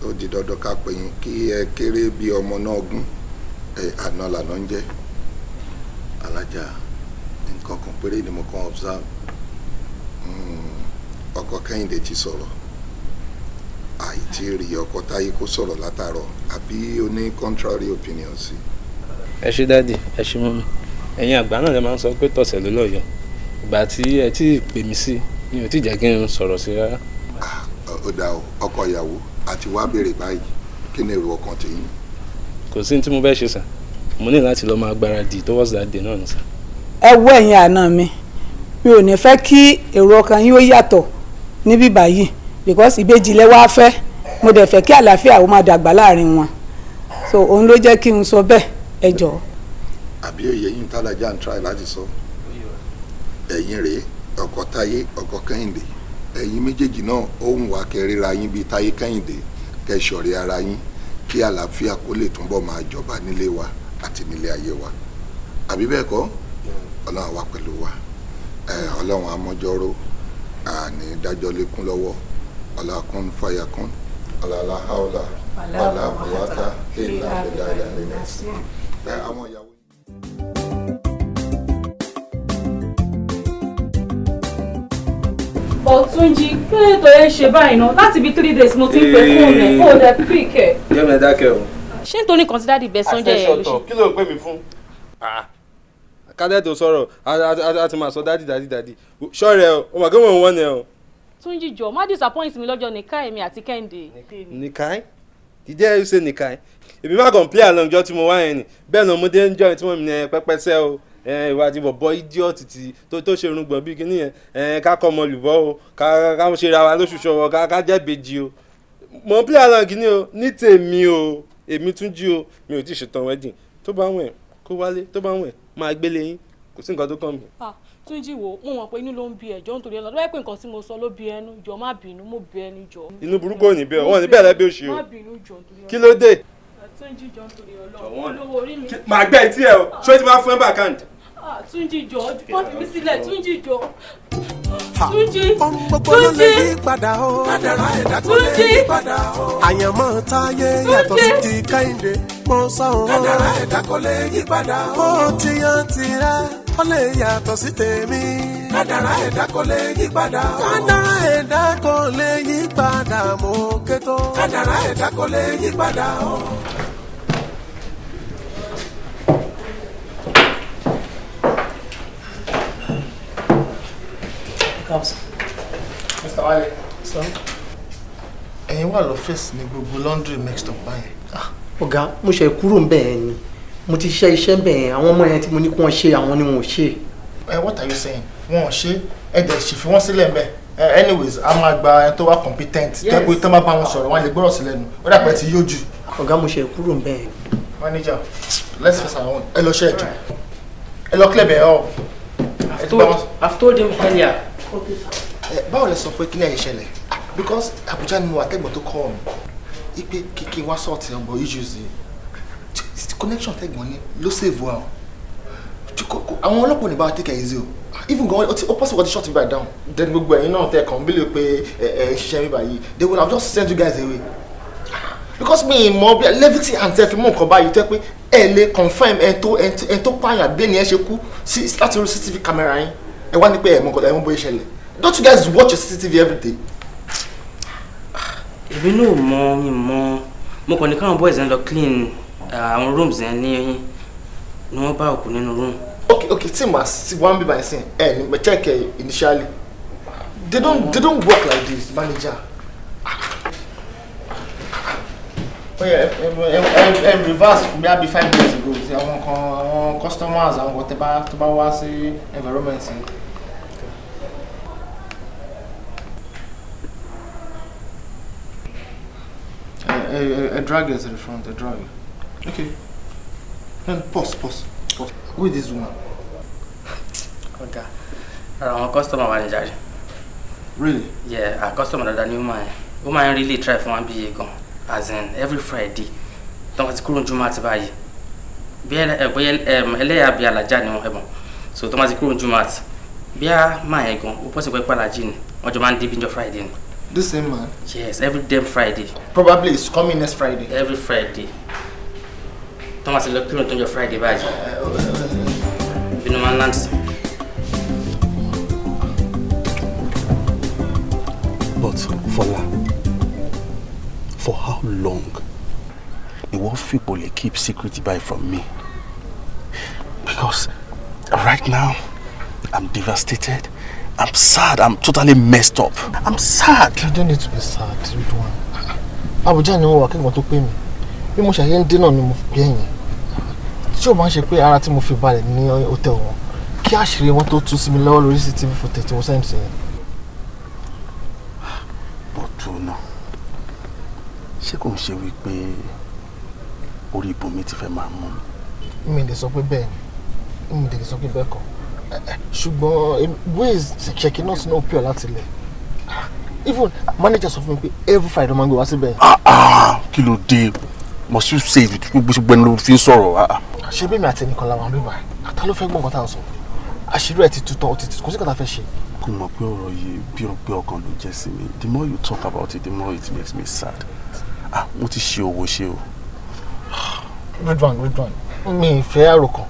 ó di dandan ká pè yín kí ẹ kéré bí ọmọ náà gún àná làná ń jẹ́. Alájà, nǹkan kan péré ni mo kàn observe. Ọkọ Kẹ́hìndé ti sọ̀rọ̀, àìtí rí ọkọ Táyé kó sọ̀rọ̀ látàárọ̀, àbí o ní contrary opinion sí. Ẹ ṣé dádì, ẹ ṣé mọ́mí. Ẹ̀yin àgbà náà lè máa ń sọ pé tọ̀sẹ̀ ló lọ́yọ̀. Ìgbà tí ẹ tí ì pè mí sí ni ò tí jẹ́ kí n sọ̀rọ̀ sí rárá. Ó dà o, ọkọ ìyàwó àti wá béèrè báyìí, kí ni èrò ọkàn tèyín? Kò sí ní tí mo fẹ́ ṣe sà, mo ní láti lọ máa gbáradì towards that day náà ni sà. Ẹ wo ẹ̀yin àna mi, mi ò ní fẹ́ kí èrò ọkàn yín ó yàtọ̀ níbí báyìí, because ìbejì lẹ wá fẹ́, mo dẹ̀ fẹ́ kí àlàáfíà ó máa dàgbà láàrin wọn, so òun ló jẹ́ kí n sọ bẹ́ẹ̀, ẹ jọ̀ọ́. Àbí òye yín tálájà ń try láti sọ, ẹ̀yin rèé ọkọ Táyé, ọkọ Kẹ́hìndé, ẹ̀yin méjèèjì náà ó ń wá kẹríra yín bíi Táyé Kẹ́hìndé, kẹ́ ṣọ̀rẹ́ ara yín kí àlàáfíà kó lè túnbọ̀ máa jọba nílé wa àti nílé ayé wa, àbí bẹ́ẹ̀ kọ́? Ọlọ́run wà pẹ̀lú wa, Ọlọ́run amọ́jọ́rò, àní dájọ́ lékún lọ́wọ́, ọlákún fàyàkún, ọlọ́lá haúlà, ọlá buwátà, ìlà ìlà ìlà ìlà. Àwọn ìyàwó. Ọ̀túnjí, kí ló tó yẹ ṣe báyìí náà? Láti bíi 3 days mo ti ń pè fóònù ẹ̀, kó o dẹ̀ pick ẹ̀. Jẹ́mi ẹ dákẹ́ o. Ṣé nítorí nǹkan tí dáàdì bẹ sọ́njẹ́ yẹn ló ṣe? Kí ló ń pè mí fún? Kádẹ́ tó sọ̀rọ̀, a ti máa sọ dádì dádì dádì. Ṣọ́ọ̀rẹ́ o, o mọ̀ kí wọ́n wọ́n ni o. Túnjí jọ̀ọ́, má disappoint mi lọ́jọ́ nìka èmi àti Kẹ́hìndé. Nìka? Did you say nìka? Èmi má kàn play along jọ tí mo wá yẹn ni. Bẹ́ẹ̀ ni ọmọdé ń jọ tí wọ́n mi ní pẹ́pẹ́sẹ́ o. Ìwà àti bọ̀bọ̀ idiot ti tó ṣe irùngbọ̀n bíi kíní yẹn, ká kọ́ ọmọ olùbọ́ o, ká ṣe ra wa lóṣooṣù ọwọ́, ká jẹ́ ìbejì o. Mo ń play along kíní o, ní tèmi o, èmi Túnjí o, mi ò tí ì ṣetán wedding. Tó bá wẹ̀ kó wálé, tó bá wẹ̀ máa gbélé yín, kò sí nǹkan tó kàn mí. Túnjí wo, mo mọ̀ pé inú ló ń bí ẹjọ́ nítorí ẹnu, lọ́wọ́ pé nǹkan tí mo sọ ló bí ẹnu, jọ̀ọ́ má bínú, mo bẹ̀ ẹni jọ̀ọ́. Inú burúkú ò ní bẹ́ẹ̀, wọ́n ní bẹ́ẹ̀ lẹ́bí òṣì o. Má bínú jọ̀ọ́ nítorí Ọlọ́run. Kí ló dé? Túnjí jọ̀ọ́ nítorí Ọlọ́run, olówó orí mi. Màá gbẹ́ etí ẹ o, ṣé o ti máa fún ẹ backhand? Túnjí jọ̀ọ́, má fi mí sílẹ̀, Túnjí jọ̀ọ́. Túnjí, gbogbo ló lè yí padà o. Kádàrá ẹ̀dá kò lè yí padà o. Àyànmọ́ Táyé yàtọ̀ sí ti Kẹ́hìndé, mo sọ o. Kádàrá ẹ̀dá kò lè yí padà o. Ó ti yan tirẹ̀, ó lè yàtọ̀ sí tèmi. Kádàrá ẹ̀dá kò lè yí padà o. Kádàrá ẹ̀dá kò lè yí padà mo ké tó. Kádàrá ẹ̀dá kò lè yí padà o. Mr. Wale, ẹ̀yin wà lọ́fíìsì ní gbogbo laundry mixed up báyìí. Ọ̀gá, mo ṣe kúrò ń bẹ̀ yẹn ni, mo ti ṣe iṣẹ́ bẹ̀ yẹn, àwọn ọmọ yẹn tí mo ní kí wọ́n ṣe àwọn ni wọ́n ò ṣe. What are you saying? Wọn ò ṣe, ẹ dẹ̀ sì fi wọ́n sílẹ̀ mbẹ́. Anyways, a máa gba ẹni tó wà competent, tẹ́ pé tó máa bá wọn sọ̀rọ̀, wọn lè gbọ́rọ̀ sí lẹ́nu, ó dàpẹ́ ti yóò jù. Ọ̀gá, mo ṣe kúrò ń bẹ̀ yẹn. Manager, let's face our own. Ẹ lọ ṣe ẹjọ́, ẹ lọ clear bẹ̀ ọ́. I've told him earlier. Báwo lẹ sọ pé kí ni ẹ̀yìn ṣẹlẹ̀? Because Abuja ni mo wà tẹ́gbọ̀n tó kọ́ mi ipe kíkí wá sọ̀tì ọgbọ̀n issues yìí. Connection tẹ́gbọ̀n ní ló save wa o. Àwọn ọlọ́pàá ní bá wa take it easy o. Even gan, ó possible to shut me down. Then gbogbo ẹ̀yin náà tẹ̀ kàn bílẹ̀ pé ẹ ṣiṣẹ́ mi báyìí. They would have just sent you guys away. Because mi mọ bí levity and tẹ fi mú nǹkan báyìí tẹ́ pé ẹ lè confirm ẹ tó pààyàn bí ẹni ẹ ṣe kú sí láti orí CCTV camera yín. Ẹ wá ní pé ẹ mọ nǹkan ẹ mọ bóyá ṣẹlẹ̀. Don't you guys watch your CCTV every day? Èmi náà mọ mi mọ mo kàn ní káwọn boys yẹn lọ clean àwọn rooms yẹn ní ni wọ́n bá òkú nínú room. Okay, tí màá sí one bí by sin ẹ ní check ẹ initially. They don't work like this, manager. Oh yeah, reverse fún mi àbí 5 days ago. Àwọn kan àwọn customers àwọn kan tó bá wá sí environment yìí. I drag her to the front, I drag her. Okay. Then pause. Who is this woman? Ọ̀gá, ara àwọn customer wa ni jàre. Really? Yeah, our customer dada ni woman yẹn. Woman yẹn really try fún wa bí iye gan. As in, every Friday. Tọ́wọ́n ti kúrò ní Jùmọ̀ àti báyìí. Bí ẹlẹ́yà bí alájà ni wọ́n ẹ̀bọ̀n. So tọ́wọ́n ti kúrò ní Jùmọ̀ àti bí a máa yẹn gan, ó pọ̀ sí pé pàlàjì ni. Wọ́n jọ máa ń dé bí njọ́ Friday ni. This same man? Yes, every damn Friday. Probably it's coming next Friday. Every Friday. Thomas lọ kírun tó ń jọ Friday báyìí. Bínú máa ń land sí. But Fola, for how long ni wọ́n fipò lè keep secret by from me? Because right now, I'm devastated. I'm sad. I'm totally messed up. I'm sad. You don't need to be sad, Ridwan. Abuja ni wọ́n wà kẹ́gbọ́n tó pè mí. Bí mo ṣàyẹ̀ ń dé náà ni mo fi ẹ̀yìn. Tí o máa ń ṣe pé ara tí mo fi balẹ̀ ní hòtẹ́ẹ̀lì wọn, kí àṣírí wọn tó tú sí mi lọ́wọ́ lórí CCTV footage tí mo send sí yẹn. Bọ̀dù náà, ṣé kò ń ṣe wípé orí ibùnmi ti fẹ́ máa mú mi? Mi lè sọ pé bẹ́ẹ̀ ni, mi lè sọ pé bẹ́ẹ̀ kọ́. Ṣùgbọ́n ways checking náà sínú pure láti ilẹ̀. Even manager sọ fún mi pé every Friday máa ń gbé wá síbẹ̀. Kí ló dé? Must you say it? Gbogbo ẹni ló fi ń sọ̀rọ̀. Ṣé bí mi àti ẹnìkan làwọn bíbá? Àtà ló fẹ́ gbọ́ nǹkan tá à ń sọ. Àṣírí ẹ̀ ti tú tán, ó ti kò sí nǹkan tá a fẹ́ ṣe. Kò mọ̀ pé ọ̀rọ̀ yìí bí ọgbẹ́ ọkàn ló jẹ́ sí mi. The more you talk about it, the more it makes me sad. Mo ti ṣe owó ṣe o. Ridwan, mi ì fẹ́ àròkàn.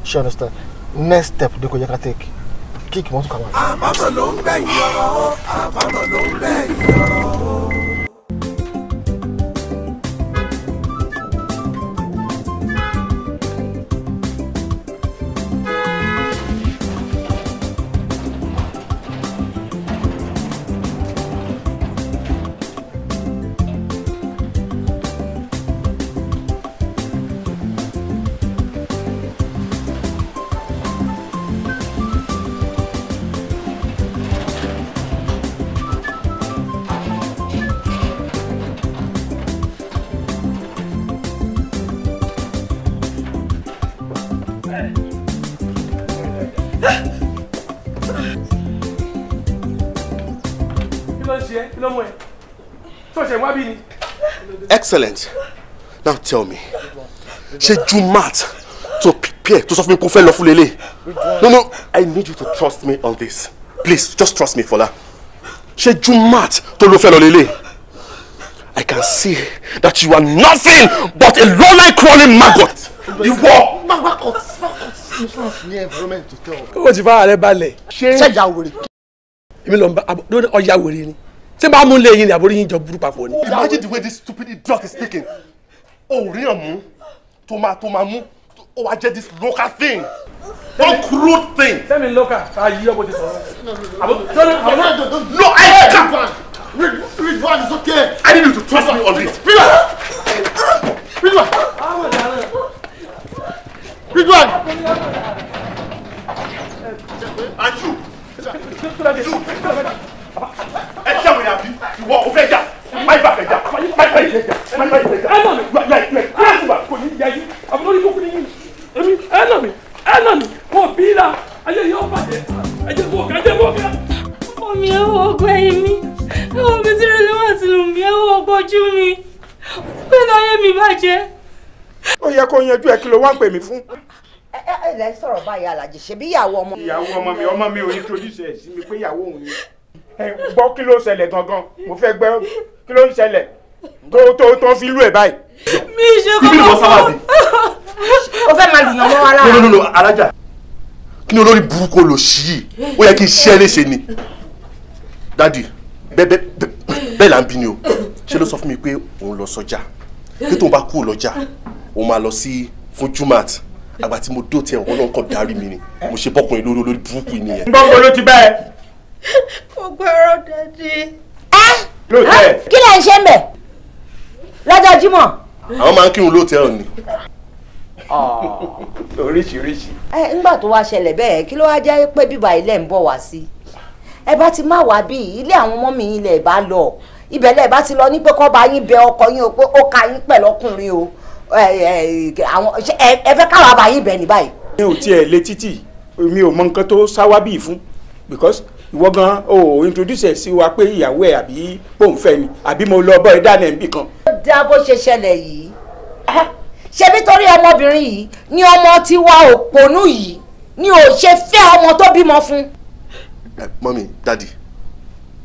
Ṣé understand? Next step dey ko jẹ́ ká take kick mọ́tò kàwá. Àbámọ̀ ló ń gbẹ̀yìn ọ̀rọ̀ o, àbámọ̀ ló ń gbẹ̀yìn ọ̀rọ̀ o. Excellent. Now tell me, ṣé Jumat to prepare to sọ fún mi kó fẹ́ lọ fún lélẹ̀? No, I need you to trust me on this. Please, just trust me, Fola. Ṣé Jumat tó ló fẹ́ lọ lélẹ̀? I can see that you are nothing but a lowly crawling maggot. Ìwọ. Maggot. Ní environment to tell. Ó ti fara rẹ balẹ̀. Ṣé ìyá wèrè? Èmi lọ bá ọya wèrè ni. Ṣé bá mú lé yín ni àbórí yín jọ burú papọ̀ ni. Imagine the way this stupid idiot is speaking. O rí ọ̀mú tó máa mú ó wá jẹ́ this local thing. One crude thing. Sẹ́mi local ká yí ọ bó ti sọ̀rọ̀. No, I can't. Ridwan, it's okay. I need you to trust me on this. Ridwan. Ridwan. And you. Ẹ ṣe àwọn èèyàn bí ìwọ ò fẹ́ jà má ibà fẹ́ jà má ibà fẹ́ jà má ibà fẹ́ jà. Ẹ nà mí kò ní yá yín àbúrò ní kókó ní yín èmi ẹ nà mí kò bí la ayé yóò bàjẹ́ ẹ jẹ́ bó ọ̀gá ẹ jẹ́ bó ọ̀gá. Ọmọ mi ẹ wọ ọgbẹ́ yìí mi ẹ wọ mi tí rẹ̀ wà sínú mi ẹ wọ ọgbọ́jú mi pẹ̀lú ayé mi bàjẹ́. Ó yẹ kó yanjú ẹ, kí ló wá ń pè mí fún. Ẹ ẹ lẹ sọ̀rọ̀ báyìí Alhaji, ṣebí ìyàwó ọmọ. Ìyàwó ọmọ mi, ọmọ mi ò introduce ẹ sí mi pé ìyàwó òun ni. Ẹ gbọ́, kí ló ṣẹlẹ̀ gangan? Mo fẹ́ gbọ́ kí ló ń ṣẹlẹ̀ tó fi lú ẹ̀ báyìí. Mi ṣe Ibi ni wọ́n sábà dé. Ó fẹ́ máa lùyàn mọ́ wa lára. No, no, no, alájà, kí ni olórí burúkú lò sí yìí? Ó yẹ kí n ṣe é léṣe ni. Daddy, bẹ́ẹ̀ bẹ́ẹ̀ là ń bí ni o. Ṣé ló sọ fún mi pé òun lọ sọ́jà, pé tóun bá kúrò lọ́jà òun máa lọ sí fún Jumat. Àgbà tí mo dó tiẹ̀, òun náà kàn darí mi ni mo ṣe bọ́kùnrin lórí olórí burúkú yìí nìyẹn. Gbọ́ngàn ló ti bẹ́ẹ̀. Mo gbọ́rọ̀ daddy. Lóòótọ́. Kí lẹ̀ ń ṣe ń bẹ̀ lọ́jọ́ Jímọ̀? Àwọn máa ń kírun lóòtẹ́ẹ̀lì ni. Oríṣiríṣi. Ẹ ńgbà tó wá ṣẹlẹ̀ bẹ́ẹ̀, kí ló wá jẹ́ pé bíbá ilẹ̀ ń bọ̀ wá sí? Ẹ bá ti má wá bí ilé àwọn ọmọ mi ilẹ̀ bá lọ, ibẹ̀ lẹ̀ bá ti lọ ní pé kọ́ bá yín bẹ ọkọ yín o, pé ó ka yín pẹ̀lú ọkùnrin o. Àwọn ẹ fẹ́ káwa bá yín bẹ̀ ní báyìí. Mi ò tiẹ̀ lé títì, mi ò mọ nǹkan tó sáwá bíi fún, because ìwọ gan o introduce ẹ sí wa pé ìyàwó ẹ àbí bóun fẹ́ ni, àbí mo lọ bọ́ ẹ dáná ẹ̀ ń bì kan. Ó dá bó ṣe ṣẹlẹ̀ yìí, ṣebí torí ọmọbìnrin yìí ni ọmọ tiwa òpònú yìí ni ò ṣe fẹ́ ọmọ tó bímọ fún. Mummy, daddy,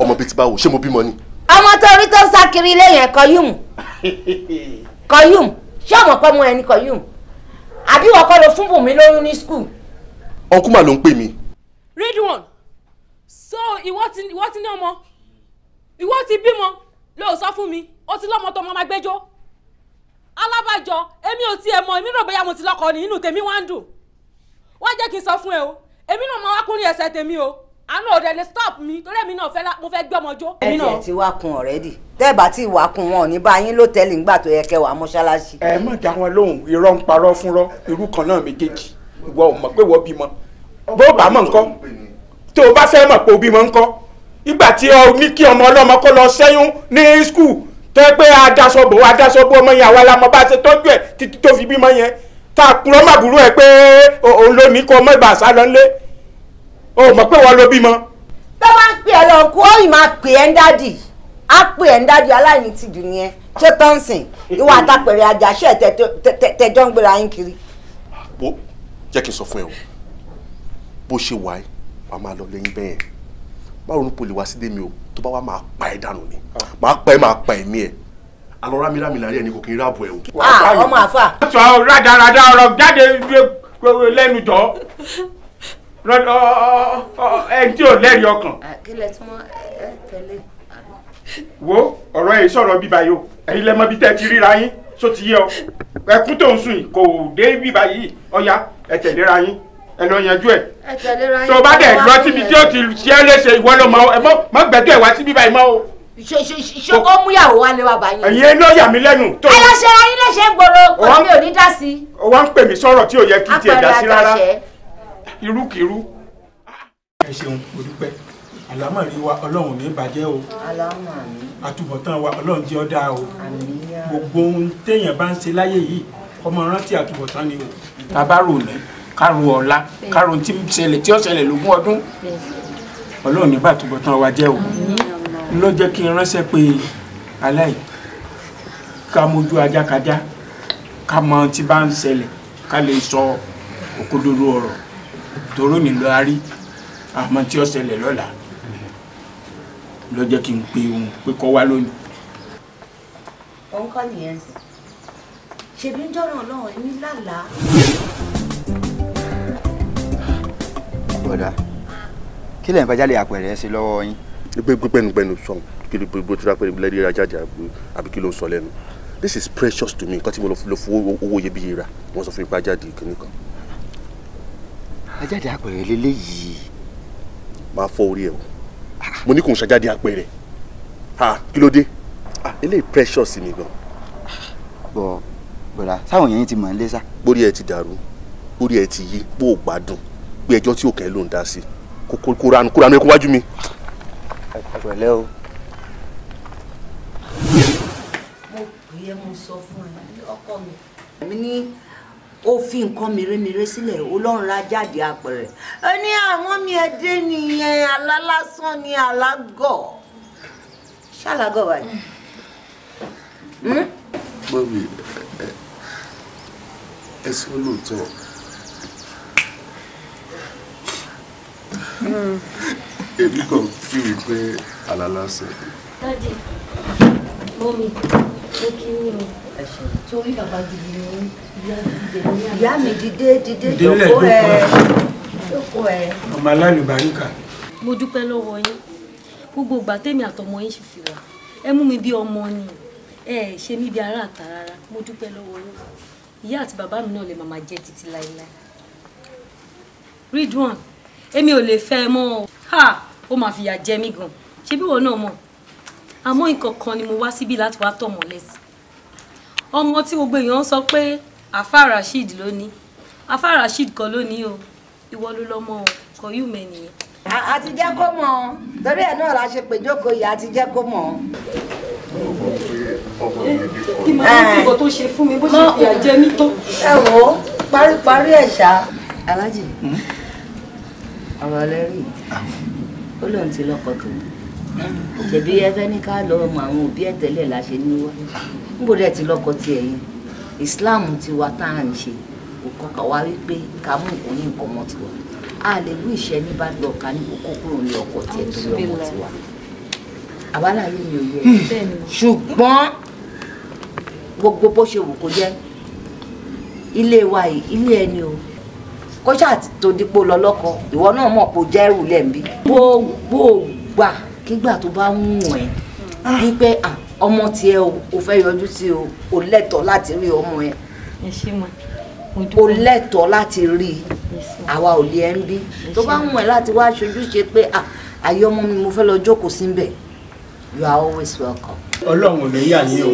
ọmọ bíi ti báwo? Ṣé mo bímọ ni? Ọmọ tó rí tó ń sá kiri ilé yẹn, Kọyùm, Kọyùm, ṣé ọmọ pẹ́ mú ẹni Kọyùm, àbí wọ́n kọ́ ló fún Bùnmi lóyún ní school? Uncle mà ló ń pè mí. Ridwan, so ìwọ ti ní ọmọ, ìwọ ti bímọ, ló sọ fún mi, ó ti lọ́mọ tó máa gbẹ́jọ́. Alábàjọ, èmi ò tiẹ̀ mọ̀, èmi rò bóyá mo ti lọ́kọ ní, inú tèmi wá ń dùn. Wá jẹ́ kí n sọ fún ẹ o, èmi náà máa wá kúnrin ẹsẹ̀ tèmi o, àánú ọ̀rẹ́ lè stop mi torí èmi náà mo fẹ́ gbé ọmọ jó. Ẹ tiẹ̀ ti wá kun already, tẹ́ ẹ bá ti wá kun, wọn ò ní bá yín lọ́tẹ̀ẹ̀lì ńgbà tó yẹ kẹ́ wàá mọ́ṣáláṣí. Ẹ má dá wọn lóhùn, irọ́ ń parọ́ fúnrọ́, irú kan náà méjèèjì. Ìwọ ò mọ̀ pé ìwọ bímọ, bó bá mọ̀ nǹkan tó o bá fẹ́ mọ̀ pé o bímọ ńkọ́? Ìgbà tí o ní kí ọmọ ọlọ́mọ kó lọ ṣẹ́yún ní school, tó yẹ pé adaṣọ́bò ọmọ yẹn, àwa la mọ̀ bá ṣe tọ́jú ẹ̀ títí tó fi bímọ yẹn, tá a kúrọ́ màbúrò ẹ̀ pé òun ló ní kó ọmọ ìbà sá lọ ńlé, o mọ̀ pé wọ́n ló bímọ. Tó bá ń pè ẹ́ lọ kú, ó yìí máa pè ẹ́ ń daddy, á pè ẹ́ ń daddy. Aláìní tìjú nìyẹn. Ṣé tọ́ǹsìn ìwà àtàpẹ̀rẹ̀ àjàṣẹ́ tẹjọ́ ń gbéra yín kiri. Bó jẹ́ kí n sọ fún ẹ o, bó ṣe wà ẹ́, wàá máa lọ lẹ́yìn bẹ́ẹ̀ yẹn. Báwo ni poli wá sí dé mi o, tó bá wá máa pa ẹ́ dànù ni, máa pa ẹ́, máa pa ẹ̀mí ẹ̀. Alọ́ rámírámí láàrin ẹni kò kí n ráàbù ẹ o. Ọmọ àfà. Sọ rádaràda ọ̀rọ̀ jáde lẹ́nu jọ ẹni tí ò lẹ́rìí ọkàn. Kí lẹ tún ẹ tẹ̀lé. Wo ọ̀rọ̀ yìí sọ̀rọ̀ bíbá yìí o, ẹ̀yin lẹ́mọ bí tẹ́ ti ríra yín, só ti yé ọ? Ẹkún tó ń sùn yìí kò dé bíbá yìí. Ọ̀ya, ẹ tẹ̀léra yín, ẹ lọ yanjú ẹ. Tó o bá dẹ̀ lọ síbi tí ó ti ṣe é léṣe, ìwọ ló mọ ẹ mọ gbẹ́jọ́ ẹ wá sí bíbá yìí mọ́ o. Ṣe ó múyàwó wá lé wa bá yín? Ẹ̀yin ló yà mí lẹ́nu. Ẹ lọ ṣe ayé léṣe ń gbòòrò, kò ní ò ní dá sí. Ó wá ń pè mí sọ̀rọ̀ tí ò yẹ kí tiẹ̀ dá sí rárá, irúkirú. Ẹ ṣeun, mo dúpẹ́. Àlámọ̀rí wa, Ọlọ́run ní bàjẹ́ o. Àtúbọ̀tán wa, Ọlọ́run jẹ́ ó dáa o. Gbogbo ohun téèyàn bá ń ṣe láyé yìí, ọmọ rántí àtúbọ̀tán ni o. Tá a bá rò ní káro ọ̀la, káro tí ń ṣẹlẹ̀ tí ó ṣẹlẹ̀ lógún ọdún, Ọlọ́run ní bá àtúbọ̀tán wa jẹ́ o. Ló jẹ́ kí n ránṣẹ́ pé aláì ká mójú ajákajá, ká mọ ohun tí bá ń ṣẹlẹ̀, ká lè sọ òkodoro ọ̀rọ̀ tòró nílò àárí àmọ́ tí ó ṣẹlẹ̀ lọ́la. Ló jẹ́ kí n pe òun pé kó wá lónìí. Òun kọ́ nìyẹn sì, ṣèbí ń jọ́ràn Ọlọ́run èmi lálàá. Bọ̀dá, kí lẹ́yìn fàjálẹ̀ àpẹẹrẹ ṣe lọ́wọ́ yín? Gbẹnugbẹnu sọ kí ló bó tura pé lẹ́rí ra jáde àbí kí ló ń sọ lẹ́nu? This is precious to me. Nǹkan tí mo lọ fún owó iyebíye rà, wọ́n sọ fún mi pé ajáde kìíní kan. Ajáde àpẹẹrẹ lélẹ́yìí. Máa fọ́ orí ẹ̀ o, mo ní kò ń ṣàjáde àpẹẹrẹ, kí ló dé? Eléyìí precious mi gan. Bọ̀ bọ̀dá, sáwọn yẹn ti mọ̀ ń lé sá. Bórí ẹ ti dàrú, bórí ẹ ti yí, bó o gbádùn pé ẹjọ́ tí òkè ló ń dá sí, kó ranu kó ranu ẹ kó wájú mi. Ẹ pẹ̀lẹ́ o. Mo pè é, mo sọ fún ẹ ọkọ mi. Èmi ní ó fi nǹkan mèremère sílẹ̀, Ọlọ́run ra jáde àpẹẹrẹ. Ó ní àwọn mi ẹ dé nìyẹn, àlá lásán ni, àlágọ̀. Ṣàlágọ̀ wáyé. Mummy, Ẹ sọ lóòótọ́. Èmi kàn fi wí pé àlàlá sọ. Daddy, Mommy, mo kí yín o. Torí bàbá gidi ni ìyá mi dìde dìde jókòó ẹ jókòó ẹ. Ọmọ alálùbáríkà. Mo dúpẹ́ lọ́wọ́ yín. Gbogbo ìgbà tèmi àtọmọ yín sì fi wà. Ẹ mú mi bí ọmọ ni. Ẹ ṣe mí bí ará àtà rárá. Mo dúpẹ́ lọ́wọ́ yín. Ìyá àti bàbá mi náà lè màmá jẹ́ títí láéláé. Ridwan, èmi ò lè fẹ́ ẹ mọ́ o. Ha! Ó máa fìyà jẹ mí gan. Ṣebí ìwọ náà mọ̀? Àmọ́ nǹkan kan ni mo wá síbí láti wá tọ̀ mọ́ lẹ́sìn. Ọmọ tí gbogbo èèyàn ń sọ pé Àfá Rasheed ló ní. Àfá Rasheed kọ́ ló ní o. Ìwọ ló lọ́mọ o. Kọ yú mẹ́ nìyẹn. A ti jẹ́ kó mọ̀, torí ẹ̀ náà la ṣe péjókòó yìí, a ti jẹ́ kó mọ̀. Kí máa ń tí nǹkan tó ṣe fún mi bó ṣe fìyà jẹ mí tó. Ẹ wo paríparí ẹ̀ ṣá. Alájì, ọ̀rọ̀ lẹ́rìí, ó lóun ti lọ́kọ tó. Ṣèbí ẹ fẹ́ ní ká lọ mọ àwọn òbí ẹ̀ tẹ́lẹ̀ la ṣe ní wá. Níbo dẹ̀ ti lọ́kọ tiẹ̀ yẹn? Islam ti wa tá à ń ṣe kò kọ́kọ́ wá wípé ká mú nǹkan ní nǹkan mọ́ tiwa. A lè wí ìṣẹ́ ní bá lọ ká ní kókó kúrò ní ọkọ tiẹ̀ torí ọmọ tiwa. Àbáláyé mi ò yẹ. Ṣùgbọ́n gbogbo bó ṣe wù kó jẹ́ ilé wa yìí ilé ẹni o. Kó ṣáà tó dípò lọ lọ́kọ, ìwọ náà mọ̀ pé o jẹ́ ẹrù lẹ́ǹbí. Gbogbo gbà kígbà tó bá ń wù ẹ́ wípé ọmọ tiẹ̀ o ò fẹ́ yọjú sí o, ò lẹ́tọ̀ọ́ láti rí ọmọ ẹ. O lẹ́tọ̀ọ́ láti rí i, àwa ò lè ẹ́ ń bí. Tó bá ń wù ẹ́ láti wá aṣojú ṣe pé àyè ọmọ mi mo fẹ́ lọ jókòó síbẹ̀, you are always welcome. Ọlọ́run ò ní yà yín o.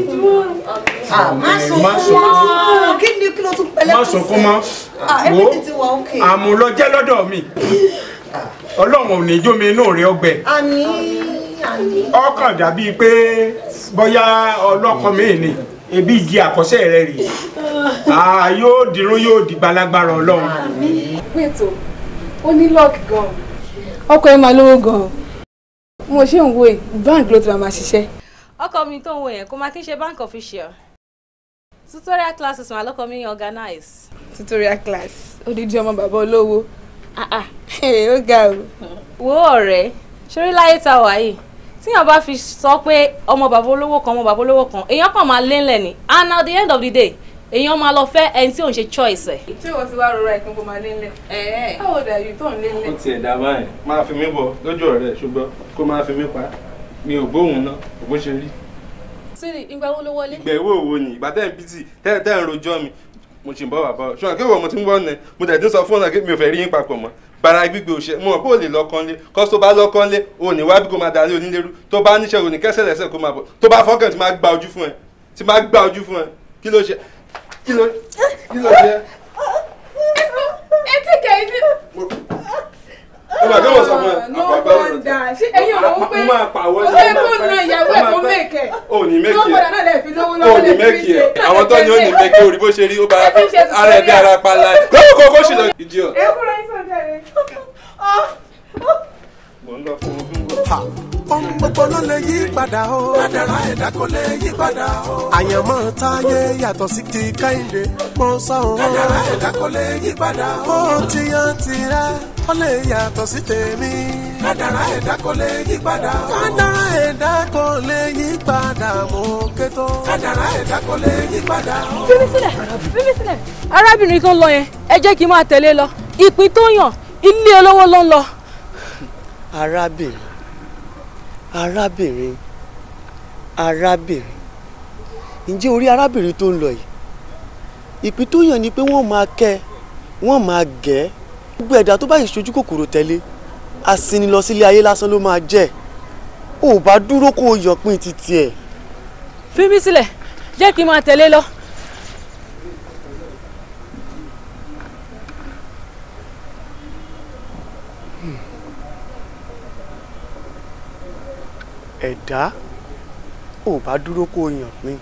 Má sunkún mọ́. Kí ni kí ló tún pẹlẹ́ Má sunkún mọ́. Everything ti wà okay. Àmúlọjẹ́ lọ́dọ̀ mi. Ọlọ́run ò ní jó mi inú rẹ̀ ọgbẹ. Àmín àmín. Ọkàn dàbíi pé bóyá ọlọ́kọ mi ni ebi igi àkọsẹ́ rẹ̀ rè. Yóò dirun yóò di gbalagbára Ọlọ́run. Wait o, ó ní luck gan. Ọkọ ẹ máa lówó gan. Mo ṣe ń wo bank ló ti máa ṣiṣẹ́. Ọkọ mi tó ń wo yẹn kó máa kí n ṣe bank official. Tutorial classes máa lọ́kọ mi organize. Tutorial class, odidi ọmọ bàbá olówó. Ó ga o. Wo ọ̀rẹ́, ṣorí láyé ta wà yìí, tíyàn bá fi sọ pé ọmọ bàbá olówó kan, ọmọ bàbá olówó kan, èèyàn kàn máa lé ńlẹ̀ ni. And at the end of the day, èèyàn máa lọ fẹ́ ẹni tí ò ń ṣe choice ẹ̀. Ṣé ìwọ ti wá rọra ìpín kó máa lé ńlẹ̀? How old are you tó ń lé ńlẹ̀? Ó tiẹ̀ dá báyìí, máa fi mí bọ̀ lójú ọ̀rẹ́ ṣùgbọ́n kó máa fi mí pa. Mi ò gbóhùn náà, kò bó ṣe rí. Siri, ìgbà wo ló wọlé? Ìgbà ìwé òwò ni, ìgbà tẹ́ ń bísí, tẹ́ ń rojọ́ mi. Mo ṣì ń bọ̀ bàbá ọ. Ṣùgbọ́n kéwòn mo ti ń bọ̀ nẹ, mo tẹ̀ tí ń sọ fún ọ̀nà kí mi ò fẹ́ rí yín papọ̀ mọ́. Bara gbígbé òṣè, mo mọ̀ pé ò lè lọ́kàn lé. Kọ́ tó bá lọ́kàn lé, o ní wá bí kò máa darí onílérú. Tó bá níṣẹ́ ò ní kẹ́sẹ̀ lẹ́sẹ̀ kó máa bọ̀. Tó bá fọ́kàn tí máa gba ojú fún ẹ. Tí máa gba ojú fún ẹ. Kí ló ṣe? Kí ló ṣe? Ẹ tí kẹ̀ ẹ́ sí. Ó máa gbọ́dọ̀ sọ fún ẹ. No wonder. Ṣé ẹ̀yin ò mọ̀ pé ó ṣe tó na ìyàwó ẹ̀ tó mèkẹ́? Ó ní mèkì ẹ̀. Ló gbọ́dọ̀ náà lè fi lówó Ó lọ́wọ́ ní lè fi mèkì ṣe. ẹ̀. Àwọn tó ní ó ní mèkì orí bó ṣe rí ó bá ara ẹ̀ bí ara pa láì. Kókó kó sì lọ. Idiot. Ẹ kúrò yín sọ̀rọ̀ rẹ̀. Mo ń lọ fún un. Ohun gbogbo ló lè yí padà o. Kádàrá ẹ̀dá kò lè yí padà o. Àyànmọ́ táyé yàtọ̀ sí ti Kẹ́hìndé. Mo sọ o. Kádàrá ẹ̀dá kò lè yí padà o. Ó ti yan tirẹ̀, ó lè yàtọ̀ sí tèmi. Kádàrá ẹ̀dá kò lè yí padà o. Kádàrá ẹ̀dá kò lè yí padà mo ké tó. Kádàrá ẹ̀dá kò lè yí padà o. Fi mí sílẹ̀, fi mí sílẹ̀. Arábìnrin tó ń lọ yẹn, ẹ jẹ́ kí n máa tẹ̀lé lọ. Ìpín tó yàn, ilé olówó ló ń lọ. Arábìnrin, arábìnrin, arábìnrin, ǹjẹ́ orí arábìnrin tó ń lọ yìí, ìpín tó yàn ni pé wọ́n máa kẹ́, wọ́n máa gẹ̀, gbogbo ẹ̀dá tó bá yìí ṣojú kòkòrò tẹ̀lé, asini lọ sílé ayé lásán ló máa jẹ́. Ò bá dúró kó o yọpin títí ẹ̀. Fi mí sílẹ̀, jẹ́ kí n máa tẹ̀lé lọ. Ẹ̀dá ò bá dúró kó o yàn pín.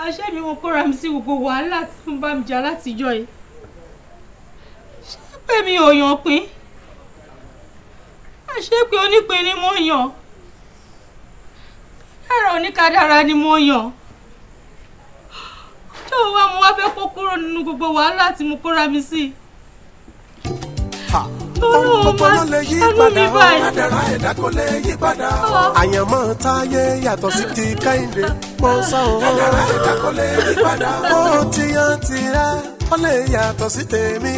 Àṣé mi mo kóra mi sí gbogbo wàhálà tí mo bá mi jà látijọ́ yìí. Ṣé pé mi ò yàn pín? Àṣé pé onípín ni mo yàn? Kádàrá oníkádàrá ni mo yàn. Ọjọ́ wo wá mo wá fẹ́ kó kúrò nínú gbogbo wàhálà tí mo kóra mi sí? Ohun gbogbo ló lè yí padà o, kádàrá ẹ̀dá kò lè yí padà o. Àyànmọ́ táyé yàtọ̀ sí ti Kẹ́hìndé, mo sọ o. Kádàrá ẹ̀dá kò lè yí padà o. Ó ti yan tirẹ̀, ó lè yàtọ̀ sí tèmi.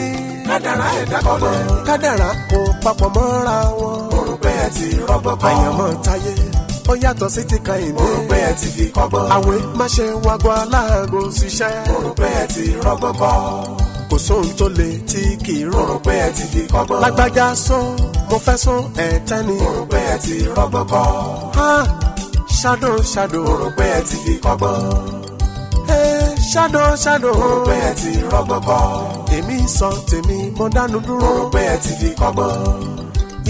Kádàrá ẹ̀dá kò lè. Kádàrá kò papọ̀ mọ́ra wọn. Mo rò pé ẹ ti rọ́gbọ́n kọ́. Àyànmọ́ táyé ó yàtọ̀ sí ti Kẹ́hìndé. Mo rò pé ẹ ti fi kọ́gbọ́n. Àwẹ̀ má ṣe wago aláàgò ṣiṣẹ́. Mo rò pé ẹ ti rọ́gbọ́n kọ́. Kò sóhun tó le tí kì í rò. Mo rò pé ẹ ti fi kọ́gbọ́n. Lágbájá sún, mo fẹ́ sún ẹ̀tẹ́ ni. Mo rò pé ẹ ti rọ́gbọ́n kọ́. Ṣáàdó ṣáàdó. Mo rò pé ẹ ti fi kọ́gbọ́n. Ṣáàdó ṣáàdó. Mo rò pé ẹ ti rọ́gbọ́n kọ́. Èmi sọ tèmi, mo dánu dúró. Mo rò pé ẹ ti fi kọ́gbọ́n.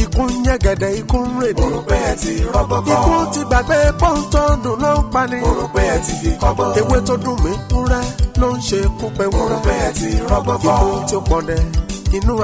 Ikú ń yẹ̀gẹ̀dẹ̀, ikú ń rèdè. Mo rò pé ẹ ti rọ́gbọ́n kọ́. Ikú ti gbàgbé pọ́ńtò dùn ló ń pani. Mo rò pé ẹ ti fi kọ́gbọ́n. Ewé tó dùn mí kúrẹ́ ló ń ṣe kú pẹ́ wúrẹ́. Mo rò pé ẹ ti rọ́gbọ́n kọ́. Ikú tí ó pọ̀ dẹ inú.